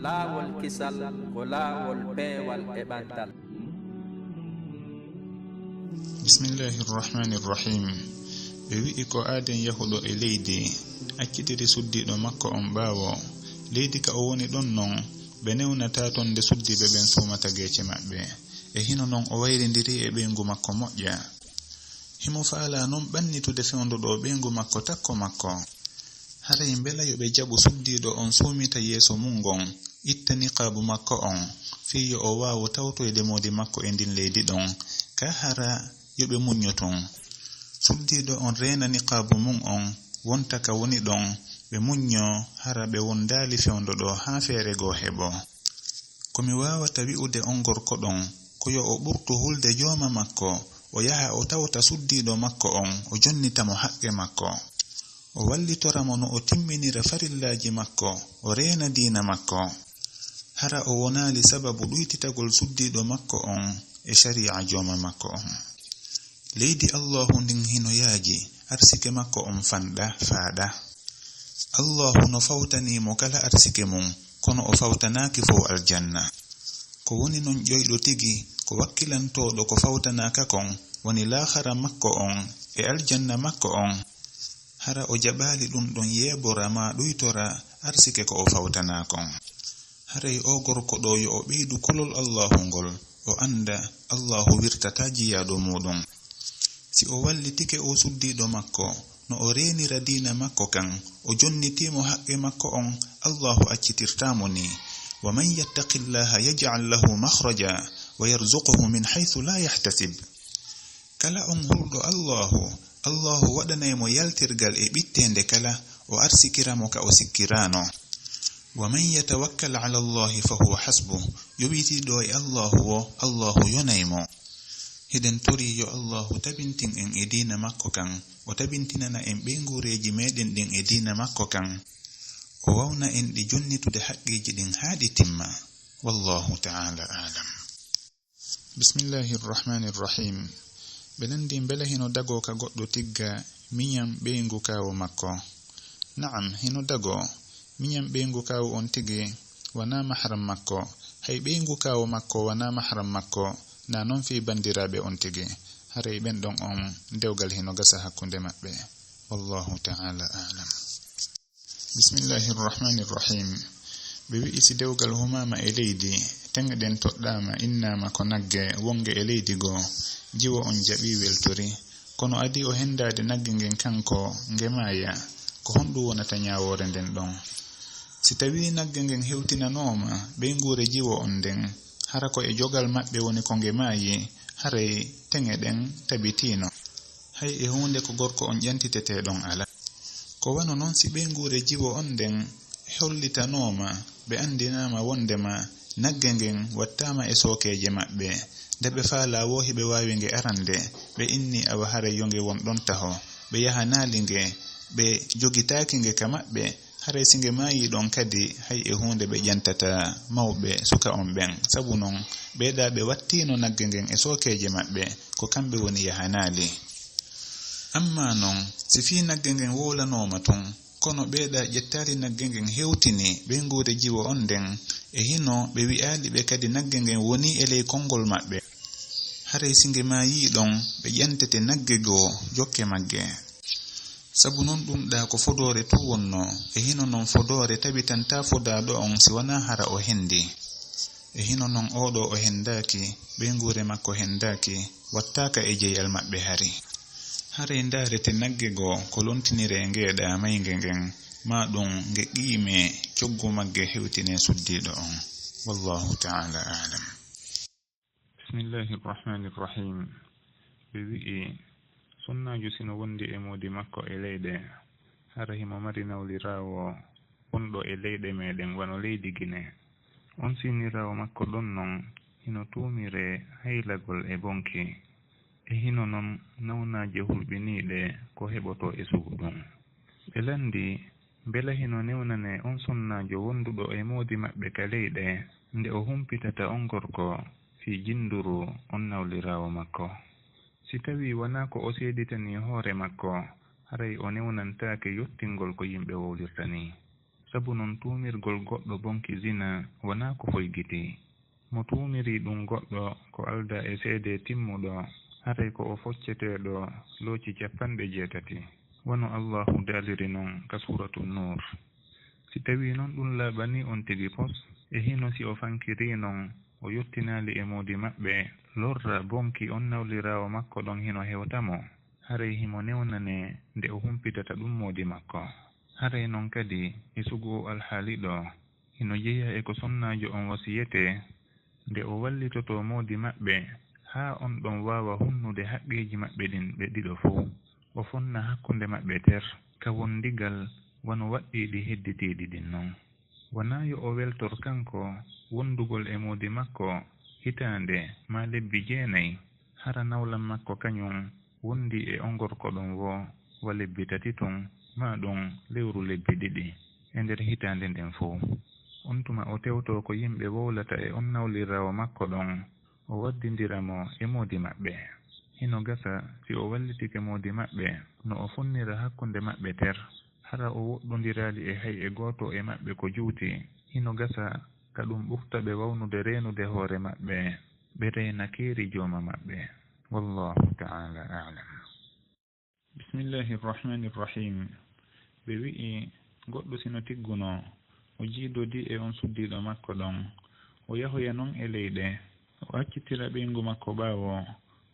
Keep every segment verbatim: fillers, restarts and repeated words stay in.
Laawol kisal ko laawol peewal e ɓantal. Bismillahi rrahmani rrahim. Ɓe wi'i ko aaden yahuɗo e leydi, accitiri suddiiɗo makko on ɓaawo. Leydi ka o woni ɗon non, ɓe newnata ton nde suddiiɓe ɓen suumata geece maɓɓe. E hino non o wayrindiri e ɓeyngu makko moƴƴa. Himo faalaa non ɓannitude fewndo ɗoo ɓeyngu makko takko makko. Haray mbela yo ɓe jaɓu suddiiɗo on suumita yeeso mun ngon, itta niqaabu makko on, fii yo o waawu tawtoyde moodi makko e ndin leydi ɗon, ka hara yo ɓe muñño tun. Suddiiɗo on reena niqaabu mun on, wonta ka woni ɗon, ɓe muñño hara ɓe wondaali fewndo ɗoo haa feere goo heɓo. Ko mi waawata wi'ude on gorko ɗon, ko yo o ɓurtu hulde jooma makko, o yaha o tawta suddiiɗo makko on, o jonnita mo haqqe makko. O wallitora mo no o timminira farillaaji makko, o reena diina makko. Hara o wonaali sababu ɗuytitagol suddiiɗo makko on e shari'a jooma makko on. Leydi Allaahu ndin hino yaaji, arsike makko on fanɗa, faaɗa. Allaahu no fawtanii mo kala arsike mun, kono o fawtanaaki fow aljanna. Ko woni non ƴoyɗo tigi, ko wakkilantooɗo ko fawtanaaka kon, woni laakhara makko on e aljanna makko on, hara o jaɓaali ɗun ɗon yeebora maa ɗuytora arsike ko o fawtanaa kon. Haray oo gorko ɗoo yo o ɓeydu kulol Allaahu ngol, o annda Allaahu wirtataa jiyaaɗo muuɗum. Si o wallitike oo suddiiɗo makko, no o reenira diina makko kan, o jonnitii mo haqqe makko on, Allaahu accitirtaa mo nii. ومن يتق الله يجعل له مخرجا ويرزقه من حيث لا يحتسب. Kala on hulɗo Allaahu, Allaahu waɗanay mo yaltirgal e ɓitteende kala, o arsikira mo ka o sikkiraano. ومن يتوكل على الله فهو حسبه. Yowitiiɗo e Allaahu woo, Allaahu yonay mo. Hiɗen torii yo Allaahu tabintin en e diina makko kan, o tabintinana en ɓeynguureeji meɗen ɗin e diina makko kan, o wawna en ɗi jonnitude haqqeeji ɗin haa ɗi timma. Wallaahu ta'aalaa a'lam. Bismillahi rrahmani rrahim. Ɓe lanndii mbela hino dagoo ka goɗɗo tigga miñan ɓeyngu kaawu makko. Na'am, hino dagoo. Miñan ɓeyngu kaawu on tigi wanaa mahram makko. Hay ɓeyngu kaawu makko wanaa mahram makko, naa non fii banndiraaɓe on tigi. Haray ɓen ɗon on dewgal hino gasa hakkunde maɓɓe. Wallaahu ta'aalaa a'lam. Bismillahi rrahmani rrahim. Ɓe wi'i si dewgal humaama e leydi, teŋe ɗen toɗɗaama, innaama ko nagge wonnge e leydi goo, jiwo on jaɓii weltori. Kono adii o henndaade nagge ngen kanko, nge maaya, ko honɗum wonata ñaawoore nden ɗon? Si tawii nagge ngen hewtinanooma ɓeynguure jiwo on nden, hara ko e jogal maɓɓe woni ko nge maayi, haray teŋe ɗen tabitiino. Hay e huunde ko gorko on ƴantitetee ɗon alaa. Ko wano non si ɓeynguure jiwo on nden hollitanooma, ɓe anndinaama wonndema nagge ngen wattaama e sookeeje maɓɓe, nde ɓe faalaa woo hiɓe waawi nge arande, ɓe inni awa haray yo nge won ɗon taho, ɓe yahanaali nge, ɓe jogitaaki nge ka maɓɓe, haray si nge maayii ɗon kadi, hay e huunde ɓe ƴantataa mawɓe suka on ɓen. Sabu non, ɓeeɗaa ɓe wattiino nagge ngen e sookeeje maɓɓe, ko kamɓe woni yahanaali. Ammaa non, si fii nagge ngen wowlanooma tun, kono ɓeeɗaa ƴettaali nagge ngen hewtini ɓeynguure jiwo on nden, e hino ɓe wi'aali ɓe kadi nagge ngen wonii e ley konngol maɓɓe, haray si nge maayii ɗon, ɓe ƴantete nagge goo jokke magge. Sabu non ɗum ɗaa ko fodoore tun wonnoo, e hino non fodoore tabitantaa fodaaɗo on si wanaa hara o hendii. E hino non oo ɗoo o hendaaki, ɓeynguure makko hendaaki, wattaaka e jeyal maɓɓe hari. Haray ndaarete nagge goo ko lontiniree ngeeɗaa maynge ngen, maa ɗum nge qiimee coggu magge hewtinee suddiiɗo on. Wallaahu ta'aalaa a'lam. Bismillahi rrahmani rrahim. Ɓe wi'i, sunnaajo si no wondi e moodi makko e leyɗe, hara himo mari nawliraawo wonɗo e leyɗe meɗen wano leydi Gine. On siniraawo makko ɗon non hino tuumiree haylagol e bonki. E hino non nawnaaje hulɓiniiɗe ko heɓotoo e sugu ɗum. Ɓe lanndii, mbela hino newnanee on sunnaajo wonduɗo e moodi maɓɓe ka leyɗe nde o humpitata on gorko fii jinnduru on nawliraawo makko? Si tawii wanaa ko o seeditanii hoore makko, haray o newnantaake yottingol ko yimɓe wowlirta nii. Sabu non tuumirgol goɗɗo bonki zina wonaa ko foygitii. Mo tuumiri ɗum goɗɗo ko aldaa e seedee timmuɗo, haray ko o focceteeɗo looci capanɗe jeetati, wano Allaahu daaliri non ka Suuratu Nuur. Si tawii non ɗum laaɓanii on tigi pos, e hino si o fankirii non, o yottinaali e moodi maɓɓe, lorra bonki on nawliraawo makko ɗon hino hewta mo, haray himo newnanee nde o humpitata ɗum moodi makko. Haray non kadi, e sugu oo alhaali ɗoo, hino jeyaa e ko sonnaajo on wasiyetee, nde o wallitotoo moodi maɓɓe, haa on ɗon waawa hunnude haqqeeji maɓɓe ɗin ɓe ɗiɗo fow, o fonna hakkunde maɓɓe ter, ka wondigal wano waɗɗiiɗi hedditiiɗi ɗin non. Wonaa yo o weltor kanko wondugol e moodi makko hitaande maa lebbi jeenay, hara nawlam makko kañum wondi e on gorko ɗon woo wa lebbi tati tun, maa ɗum lewru lebbi ɗiɗi e nder hitaande nden fow. On tuma o tewtoo ko yimɓe wowlata e on nawliraawo makko ɗon, o waddindira mo e moodi maɓɓe. Hino gasa si o wallitike moodi maɓɓe no o fonnira hakkunde maɓɓe ter, hara o woɗɗondiraali e hay e gooto e maɓɓe ko juuti, hino gasa ka ɗum ɓurta ɓe wawnude reenude hoore maɓɓe, ɓe reena keeri jooma maɓɓe. Wallaahu ta'aalaa a'lam. Bismillaahi Rahmaani Rahiim. Ɓe wi'i, goɗɗo si no tiggunoo, o jiidodii e on suddiiɗo makko ɗon, o yahoya non e leyɗe, o accitira ɓeyngu makko ɓaawo,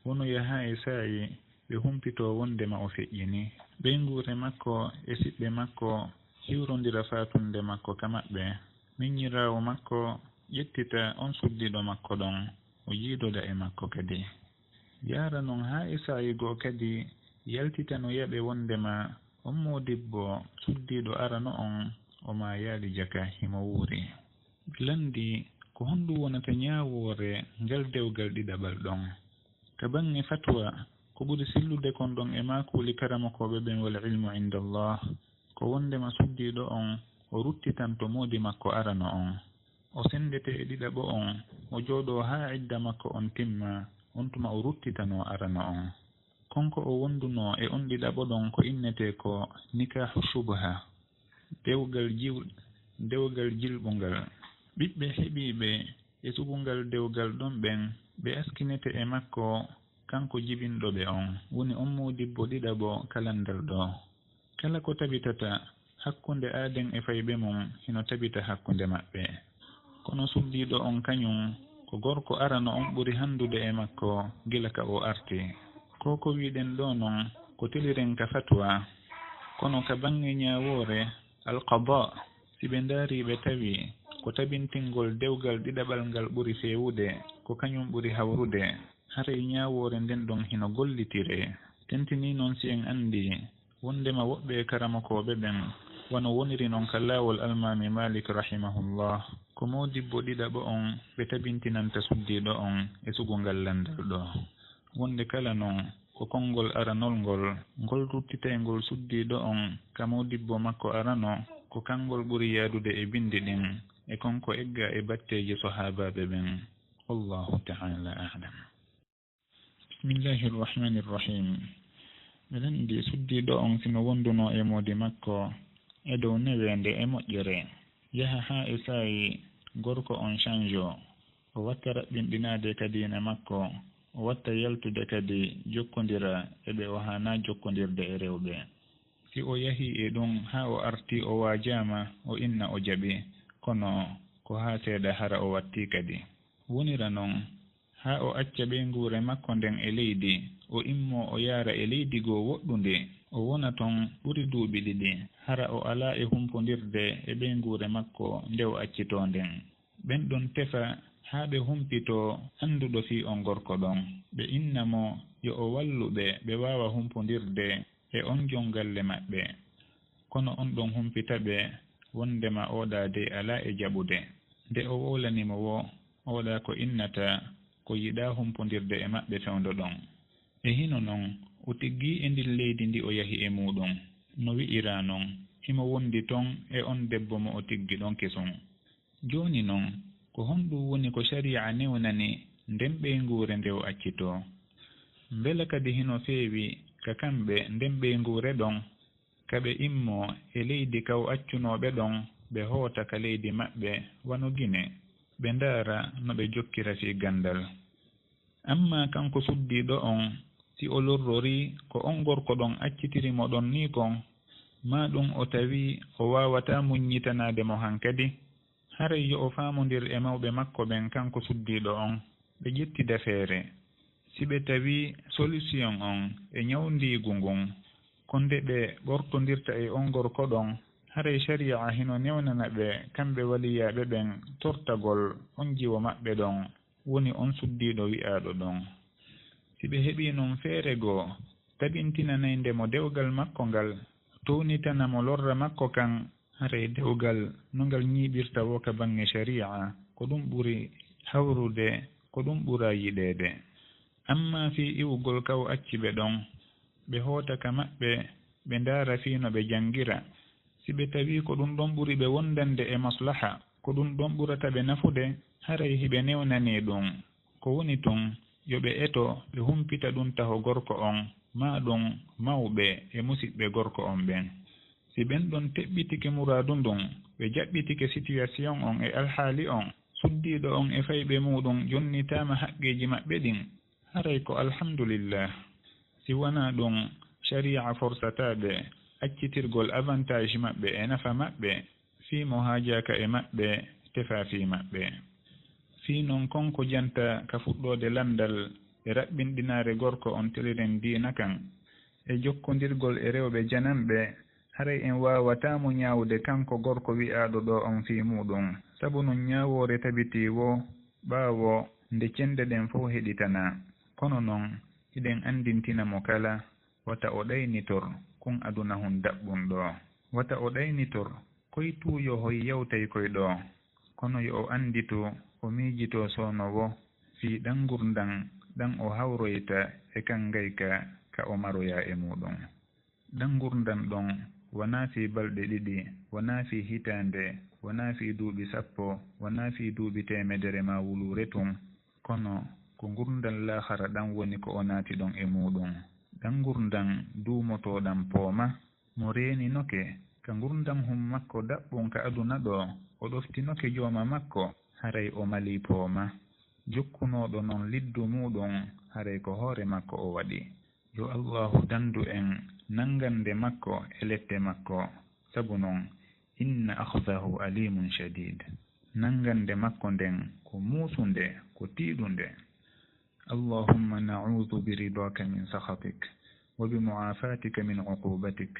wonoya haa e saa'i ɓe humpitoo wonndema o feƴƴini. Ɓeynguure makko e siɓɓe makko hiwrondira faatunde makko ka maɓɓe. Miññiraawo makko ƴettita on suddiiɗo makko ɗon, o jiidoda e makko kadi. Yaara non haa e saa'i goo kadi yaltitanoya ɓe wonndema on moodibbo suddiiɗo arano on, o maayaali jaka, himo wuuri. Ɓe lanndii, ko honɗum wonata ñaawoore ngal dewgal ɗiɗaɓal ɗon? Ka baŋŋe fatwa, ko ɓuri sellude kon ɗon e maakuuli karamokooɓe ɓen, wal ilmu inda Allah, ko wonndema suddiiɗo on, o ruttitanto moodi makko arano on. O senndete e ɗiɗaɓo on, o jooɗoo haa idda makko on timma, on tuma o ruttitanoo arano on. Kon ko o wonndunoo e on ɗiɗaɓo ɗon ko innetee ko nikaahu shubha, dewgal jiw-, dewgal jilɓungal. Ɓiɓɓe heɓiiɓe e sugungal dewgal ɗon ɓen, ɓe askinete e makko, kanko jibinɗo ɓe on, woni on moodibbo ɗiɗaɓo ka lanndal ɗoo. Kala ko tabitata hakkunde aaden e fayɓe mum, hino tabita hakkunde maɓɓe. Kono suddiiɗo on kañum, ko gorko arano on ɓuri hanndude e makko gila ka o arti. Ko ko wi'ɗen ɗoo non, ko teliren ka fatwa. Kono ka baŋŋe ñaawoore, alqada, si ɓe ndaarii ɓe tawi ko tabintingol dewgal ɗiɗaɓal ngal ɓuri feewude, ko kañum ɓuri hawrude, haray ñaawoore nden ɗon hino gollitiree. Tentinii non si en anndii wonndema woɓɓe e karamokooɓe ɓen, wano woniri non ka laawol Almaami Maalik rahimahullah, ko moodibbo ɗiɗaɓo on ɓe tabintinanta suddiiɗo on e sugungal lanndal ɗoo. Wonnde kala non ko konngol aranol ngol, ngol ruttitayngol suddiiɗo on ka moodibbo makko arano, ko kanngol ɓuri yaadude e binndi ɗin, e kon ko eggaa e batteeje sahaabaaɓe ɓen. Wallaahu ta'aalaa a'lam. Bismillaahi Rahmaani Rahiim. Miɗen anndi suddiiɗo on, si no wonndunoo e moodi makko e dow neweende e moƴƴere, yaha haa e saa'i gorko on change-oo, o watta raɓɓinɗinaade ka diine makko, o watta yaltude kadi jokkondira e ɓe o haanaa jokkondirde e rewɓe. Si o yahii e ɗum haa o artii o waajaama, o inna o jaɓi, kono ko haa seeɗa hara o wattii kadi. Wonira non, haa o acca ɓeynguure makko nden e leydi, o immoo o yaara e leydi goo woɗɗundi, o wona ton ɓuri duuɓi ɗiɗi, hara o alaa e humpondirde e ɓeynguure makko nde o accitoo nden. Ɓen ɗon tefa haa ɓe humpitoo annduɗo fii on gorko ɗon, ɓe inna mo yo o wallu ɓe, ɓe waawa humpondirde e on jom galle maɓɓe. Kono on ɗon humpita ɓe wonndema ooɗaa dey alaa e jaɓude. Nde o wowlani mo woo, ooɗaa ko innata ko yiɗaa humpondirde e maɓɓe fewndo ɗon. E hino non, o tiggii e ndin leydi ndi o yahi e muuɗum, no wi'iraa non, himo wonndi ton e on debbo mo o tiggi ɗon kesun. Jooni non, ko honɗum woni ko sariya newnani nden ɓeynguure nde o accitoo? Mbela kadi hino feewi ka kamɓe nden ɓeynguure ɗon, ka ɓe immoo e leydi ka o accunoo ɓe ɗon, ɓe hoota ka leydi maɓɓe wano Gine, ɓe ndaara no ɓe jokkira fii ganndal. Ammaa kanko suddiiɗo on, si o lorrorii ko on gorko ɗon accitiri mo ɗon nii kon, maa ɗun o tawii o waawataa muññitanaade mo hankadi, haray yo o faamondir e mawɓe makko ɓen kanko suddiiɗo on, ɓe ƴettida feere. Si ɓe tawii solusiyoŋ on e ñawndiigu ngun, ko nde ɓe ɓortondirta e on gorko ɗon, haray sariya hino newnana ɓe kamɓe waliyaaɓe ɓen tortagol on jiwo maɓɓe ɗon, woni on suddiiɗo wi'aaɗo ɗon. Si ɓe heɓii non feere goo, tabintinanayndemo dewgal makko ngal, townitana mo lorra makko kan, haray dewgal no ngal ñiiɓirta woo ka baŋŋe sariya, ko ɗun ɓuri hawrude, ko ɗun ɓuraa yiɗeede. Ammaa fii iwugol ka o acci ɓe ɗon, ɓe hoota ka maɓɓe, ɓe ndaara fii no ɓe janngira. Si ɓe tawii ko ɗun ɗon ɓuri ɓe wondande e maslaha, ko ɗun ɗon ɓurata ɓe nafude, haray hiɓe newnanii ɗun. Ko woni tun, yo ɓe eto ɓe humpita ɗun taho gorko on, maa ɗun mawɓe e musiɓɓe gorko on ɓen. Si ɓen ɗon teɓɓitike muraadu ndun, ɓe jaɓɓitike sitiyasiyoŋ on e alhaali on, suddiiɗo on e fayɓe muuɗun jonnitaama haqqeeji maɓɓe ɗin, haray ko alhamdulillah. Si wanaa ɗun, sariya forsataa ɓe accitirgol avantage maɓɓe e nafa maɓɓe fii mo haajaaka e maɓɓe, tefaa fii maɓɓe. Fii non kon ko janta ka fuɗɗoode lanndal e raɓɓinɗinaare gorko on teliren diina kan, e jokkondirgol e rewɓe jananɓe, haray en waawataa mo ñaawude kanko gorko wi'aaɗo ɗoo on fii muuɗun. Sabu non ñaawoore tabitii woo ɓaawo nde cennde ɗen fow heɗitanaa. Kono non, hiɗen anndintina mo kala, wata o ɗaynitor kun aduna hun daɓɓun ɗoo. Wata o ɗaynitor koy tuuyo hoy yawtay koy ɗoo. Kono yo o annditu, o miijitoo soono woo fii ɗan ngurndan ɗan o hawroyta e kan ngayka ka o maroyaa e muuɗun. Ɗan ngurndan ɗon wanaa fii balɗe ɗiɗi, wanaa fii hitaande, wanaa fii duuɓi sappo, wanaa fii duuɓi teemedere maa wuluure tun, kono ko ngurndan laahara ɗan woni ko o naati ɗon e muuɗun. Ɗan ngurndan duumotooɗan pooma, mo reeninoke ka ngurndan hun makko daɓɓun ka aduna ɗoo, o ɗoftinoke jooma makko, haray o malii pooma. Jokkunooɗo non liddu muuɗun, haray ko hoore makko o waɗi. Yo Allaahu dandu en nanngande makko e lette makko, sabu non, inna akhdahu alimun shadid. Nanngande makko nden ko muusunde, ko tiiɗunde. اللهم نعوذ برضاك من سخطك وبمعافاتك من عقوبتك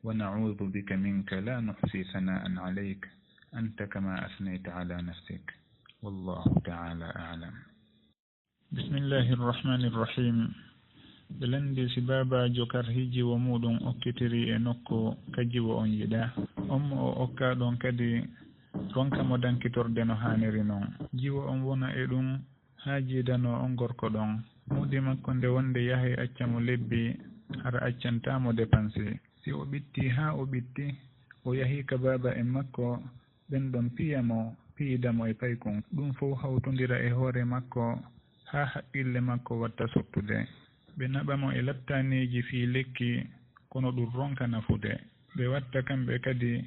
ونعوذ بك منك لا نحصي ثناء عليك أنت كما أثنيت على نفسك والله تعالى أعلم. Bismillahir Rahmanir Rahim. Ɓe lanndi si baabaajo karhi jiwo muuɗun okkitiri e nokku ka jiwo on yiɗaa. On mo o okkaa ɗon kadi ronka mo dankitorde no haaniri non. Jiwo on wona e ɗun haajidanoo on gorko ɗon. Muudi makko nde wonde yahay acca mo lebbi, hara accantaa mo depansi. Si o ɓitti haa o ɓitti, o yahi ka baaba en makko, ɓen ɗon piya mo, piyida mo e paykun. Ɗun fow hawtondira e hoore makko, haa haqqille makko watta sottude. Ɓe naɓa mo e lattaneeji fii lekki, kono ɗun ronka nafude. Ɓe watta kamɓe kadi,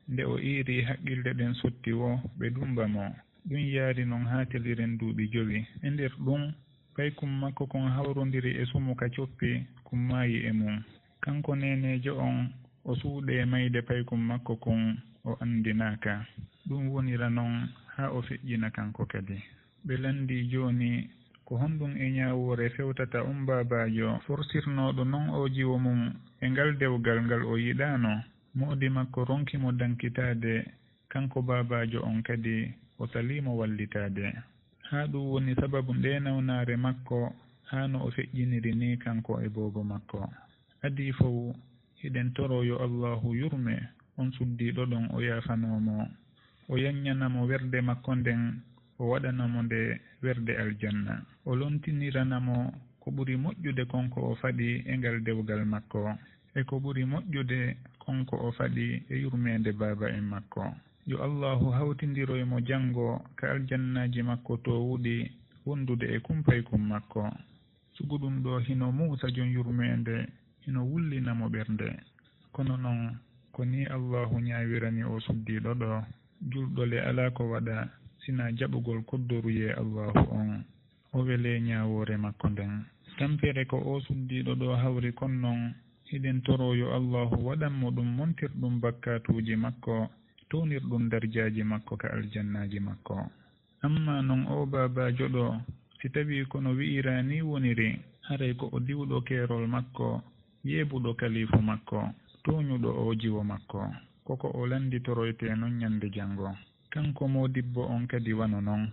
nde o iirii haqqille ɗen sotti woo, ɓe dumba mo. Ɗun yaari non haa teliren duuɓi jowi. E nder ɗun, paykun makko kun hawrondiri e sumu ka coppi, kun maayi e mun. Kanko neeneejo on, o suuɗee mayde paykun makko kun, o anndinaaka. Ɗun wonira non haa o feƴƴina kanko kadi. Ɓe lanndii jooni, ko honɗun e ñaawoore fewtata on baabaajo forsirnooɗo non oo jiwo mun e ngal dewgal ngal o yiɗaano? Moodi makko ronki mo dankitaade, kanko baabaajo on kadi o salii mo wallitaade. Haa ɗun woni sababu ndee nawnaare makko, haa no o feƴƴiniri nii kanko e boobo makko. Adii fow, hiɗen toroo yo Allaahu yurme on suddiiɗo ɗon, o yaafanoo mo, o yaññana mo werde makko nden, o waɗana mo nde werde aljanna, o lontinirana mo ko ɓuri moƴƴude kon ko o faɗi e ngal dewgal makko, e ko ɓuri moƴƴude kon ko o faɗi e yurmeende baaba en makko. Yo Allaahu hawtindiroy mo janngo ka aljannaaji makko toowuɗi wondude e kun paykun makko. Sugu ɗun ɗoo hino muusa jon yurmeende, hino wullina mo ɓernde. Kono non, Ko nii Allaahu ñaawirani oo suddiiɗo ɗoo, julɗo le alaa ko waɗa sinaa jaɓugol koddoruye Allaahu on, o welee ñaawoore makko nden. Tampere ko oo suddiiɗo ɗoo hawri kon non, hiɗen toroo yo Allaahu waɗan mo ɗum montirɗum bakkaatuuji makko, townirɗum darjaaji makko ka aljannaaji makko. Ammaa non oo baabaajo ɗoo, si tawii ko no wi'iraa nii woniri, haray ko o diwɗo keerol makko, yeebuɗo kaliifu makko, tooñuɗo oo jiwo makko. Ko ko o lannditoroytee non ñande janngo. Kanko moodibbo on kadi wano non,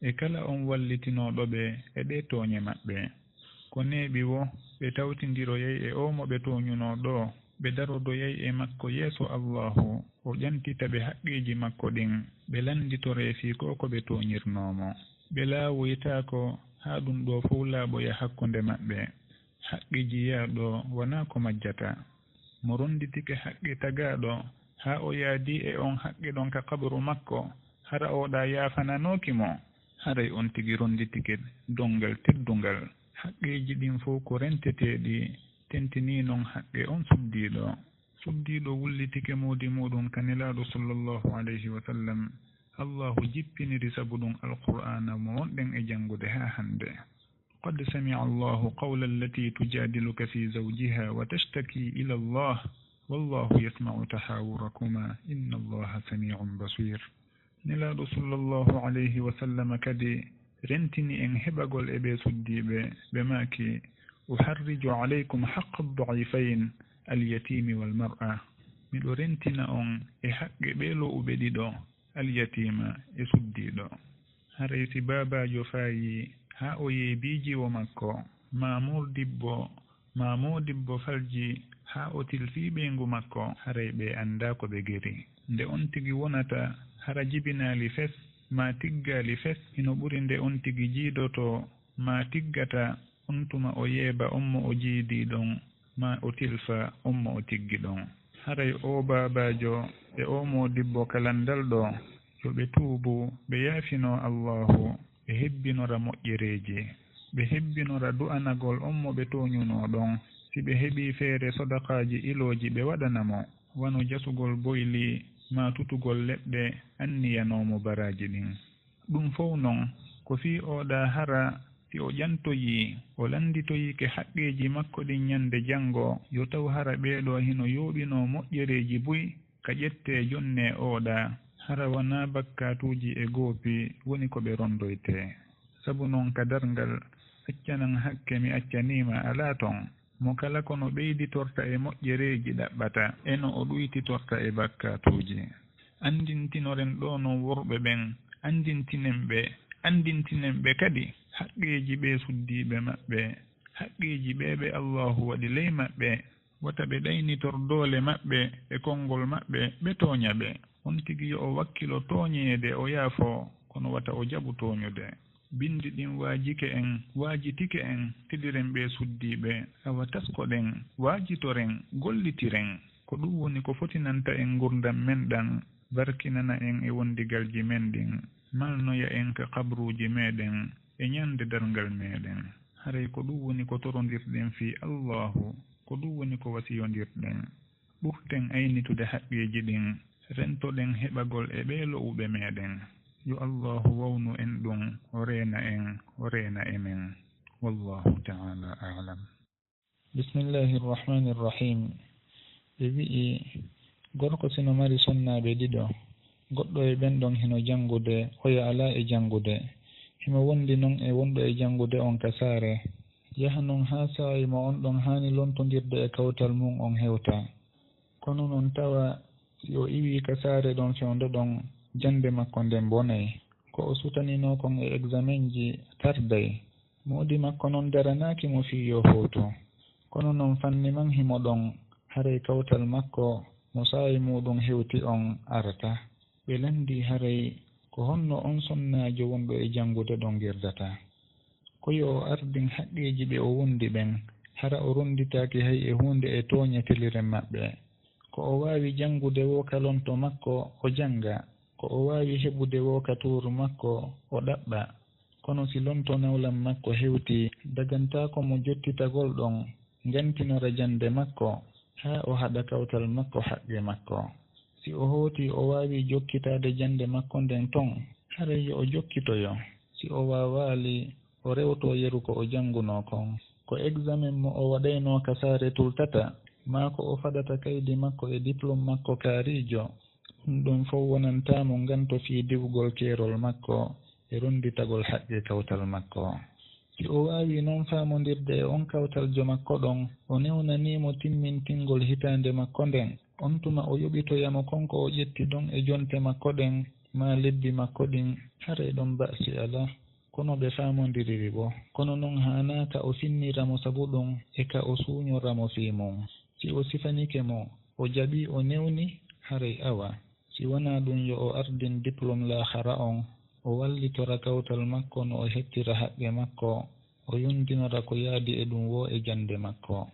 e kala on wallitinooɗo ɓe e ɗee tooñe maɓɓe. Ko neeɓi woo, ɓe tawtindiroyay e oo mo ɓe tooñunoo ɗoo, ɓe darodoyay e makko yeeso Allaahu, o ƴantita ɓe haqqeeji makko ɗin, ɓe lannditoree fii ko ko ɓe tooñirnoo mo. Ɓe laawoytaako haa ɗum ɗoo fow laaɓoya hakkunde maɓɓe. Haqqe jiyaaɗo wanaa ko majjata. Mo ronnditike haqqe tagaaɗo haa o yaadii e on haqqe ɗon ka qabru makko, hara o ɗaa yaafananooki mo? Haray on tigi ronnditike donngal teddungal. Haqqeeji ɗin fow ko renteteeɗi, tentinii non haqqe on suddiiɗo. Suddiiɗo wullitike moodi muuɗum ka Nelaaɗo sallallahu alayhi wa sallam, Allaahu jippiniri sabu ɗum Alqur'aana mo wonɗen e janngude haa hannde. قد سمع الله قول التي تجادلك في زوجها وتشتكي إلى الله والله يسمع تحاوركما إن الله سميع بصير. Nelaaɗo sallallahu alayhi wa sallam kadi rentini en heɓagol e ɓee suddiiɓe, ɓe maaki: أحرج عليكم حق الضعيفين اليتيم والمرأة. Miɗo rentina on e haqqe ɓee lo'uɓe ɗiɗo, alyatiima e suddiiɗo. Haray si baabaajo faayii haa o yeebii jiwo makko, maa moodibbo, maa moodibbo falji haa o tilsii ɓeyngu makko, haray ɓe anndaa ko ɓe geri. Nde on tigi wonata hara jibinaali fes, maa tiggaali fes, hino ɓuri nde on tigi jiidotoo, maa tiggata, on tuma o yeeba on mo o jiidii ɗon, maa o tilfa on mo o tiggi ɗon. Haray oo baabaajo e oo moodibbo ka lanndal ɗoo, yo ɓe tuubu, ɓe yaafinoo Allaahu, ɓe hebbinora moƴƴereeji, ɓe hebbinora du'anagol on mo ɓe tooñunoo ɗon. Si ɓe heɓii feere sodaqaaji ilooji ɓe waɗana mo, wano jasugol boyli, maa tutugol leɗɗe, anniyanoo mo baraaji ɗin. Ɗum fow non, ko fii oo ɗaa hara si o ƴantoyii, o lannditoyiike haqqeeji makko ɗin ñande janngo, yo taw hara ɓee ɗoo hino yooɓinoo moƴƴereeji buy ka ƴettee jonnee oo ɗaa, hara wanaa bakkaatuuji e goopi woni ko ɓe ronndoytee. Sabu non ka darngal, accanan hakke mi accanii ma alaa ton. Mo kala ko no ɓeyditorta e moƴƴereeji ɗaɓɓata, e no o ɗuytitorta e bakkaatuuji. Anndintinoren ɗoo non worɓe ɓen, anndintinen ɓe, anndintinen ɓe kadi haqqeeji ɓee suddiiɓe maɓɓe, haqqeeji ɓee ɓe Allaahu waɗi ley maɓɓe, wata ɓe ɗaynitor doole maɓɓe e konngol maɓɓe, ɓe tooña ɓe. On tigi yo o wakkilo tooñeede, o yaafoo, kono wata o jaɓu tooñude. Binndi ɗin waajike en, waajitike en, tediren ɓee suddiiɓe. Awa taskoɗen, waajitoren, gollitiren. Ko ɗum woni ko fotinanta en ngurndan men ɗan, barkinana en e wondigalji men ɗin, malnoya en ka qabruuji meɗen e ñande darngal meɗen. Haray ko ɗum woni ko torondirɗen fii Allaahu, ko ɗum woni ko wasiyondirɗen. Ɓurten aynitude haqqeeji ɗin, rentoɗen heɓagol e ɓee lo'uɓe meɗen. Yo Allaahu wawnu en ɗum, o reena en, o reena e men. Wallaahu ta'aalaa a'lam. Bismillaahi Rahmaani Rahiim. Ɓe wi'i, gorko si no mari sonnaaɓe ɗiɗo, goɗɗo e ɓen ɗon hino janngude, oya alaa e janngude. Himo wondi non e wonɗo e janngude on ka saare. Yaha non haa saa'i mo on ɗon haani lontondirde e kawtal mun on hewta. Kono non tawa si o iwii ka saare ɗon fewndo ɗon, jannde makko nden bonay. Ko o sutaninoo kon e eksamenji tarday. Moodi makko non daranaaki mo fii yo hootu. Kono non fanni man himo ɗon, haray kawtal makko mo saa'i muuɗum hewti on arata. Ɓe lanndii haray ko honno on sonnaajo wonɗo e janngude ɗon girdata. Ko yo o ardin haqqeeji ɓe o wondi ɓen, hara o ronnditaaki hay e huunde e tooñe teliren maɓɓe. Ko o waawi janngude woo ka lonto makko, o jannga. Ko o waawi heɓude woo ka tuuru makko, o ɗaɓɓa. Kono si lonto nawlam makko hewtii, dagantaako mo jottitagol ɗon, njantinora jannde makko. haa o haɗa kawtal makko haqqe makko. Si o hooti o waawi jokkitaade jannde makko nden ton, haray yo o jokkitoyo. Si o waawaali, o rewtoo yeru ko o janngunoo kon. Ko eksamen mo o waɗaynoo ka saare tultata, maa ko o faɗata kaydi makko e diplom makko kaariijo, ɗun ɗon fow wonantaa mo nganto fii diwgol keerol makko e ronnditagol haqqe kawtal makko. Si o waawii non faamondirde e on kawtaljo makko ɗon, o newnanii mo timmintingol hitaande makko nden, on tuma o yoɓitoya mo kon ko o ƴetti ɗon e jonte makko ɗen, maa lebbi makko ɗin, haray ɗon ba'si alaa. Kono ɓe faamondiriri bo. Kono non haanaa ka o sinnira mo sabu ɗun e ka o suuñora mo fii mun. Si o sifanike mo, o jaɓii o newni, haray awa. Si wanaa ɗun, yo o ardin diplom laahara on, o wallitora kawtal makko no o hettira haqqe makko, o yondinora ko yaadi e ɗun woo e jannde makko.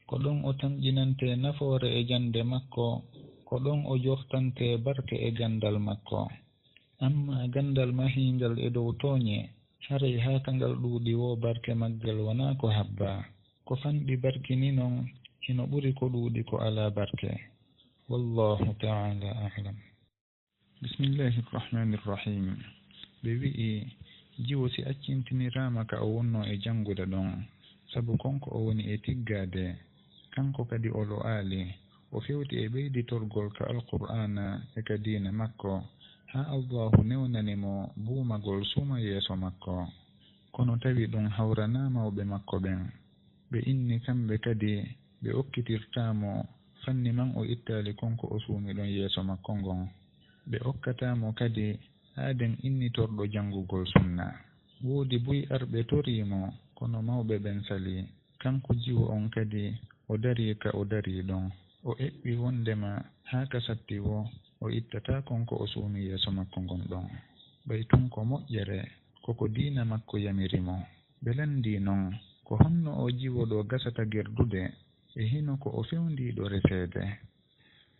Ko ɗon o tamƴinantee nafoore e jannde makko, ko ɗon o jortantee barke e ganndal makko. Ammaa ganndal mahiingal e dow tooñe, haray haa ka ngal ɗuuɗi woo barke maggal wanaa ko habbaa. Ko fanɗi barki ni non, hino ɓuri ko ɗuuɗi ko alaa barke. Wallaahu ta'aalaa a'lam. Bismillaahi rahmaani rahiim. Ɓe wi'i, jiwo si accintiniraama ka o wonnoo e janngude ɗon, sabu kon ko o woni e tiggaade, kanko kadi o lo'aali, o fewti e ɓeyditorgol ka Alqur'aana e ka diina makko, haa Allaahu newnani mo buumagol suuma yeeso makko. Kono tawi ɗun hawranaa mawɓe makko ɓen. Ɓe inni kamɓe kadi ɓe okkitirtaa mo fanni man o ittaali kon ko o suumi ɗon yeeso makko ngon. Ɓe okkataa mo kadi aaden innitorɗo janngugol sunna. Woodi buy arɓe torii mo, kono mawɓe ɓen salii. Kanko jiwo on kadi o darii ka o darii ɗon. O eɓɓi wonndema haa ka satti woo o ittataa kon ko o suumi yeeso makko ngon ɗon. Ɓay tun ko moƴƴere, ko ko diina makko yamiri mo. Ɓe lanndii non, ko honno oo jiwo ɗoo gasata gerdude e hino ko o fewndiiɗo reseede?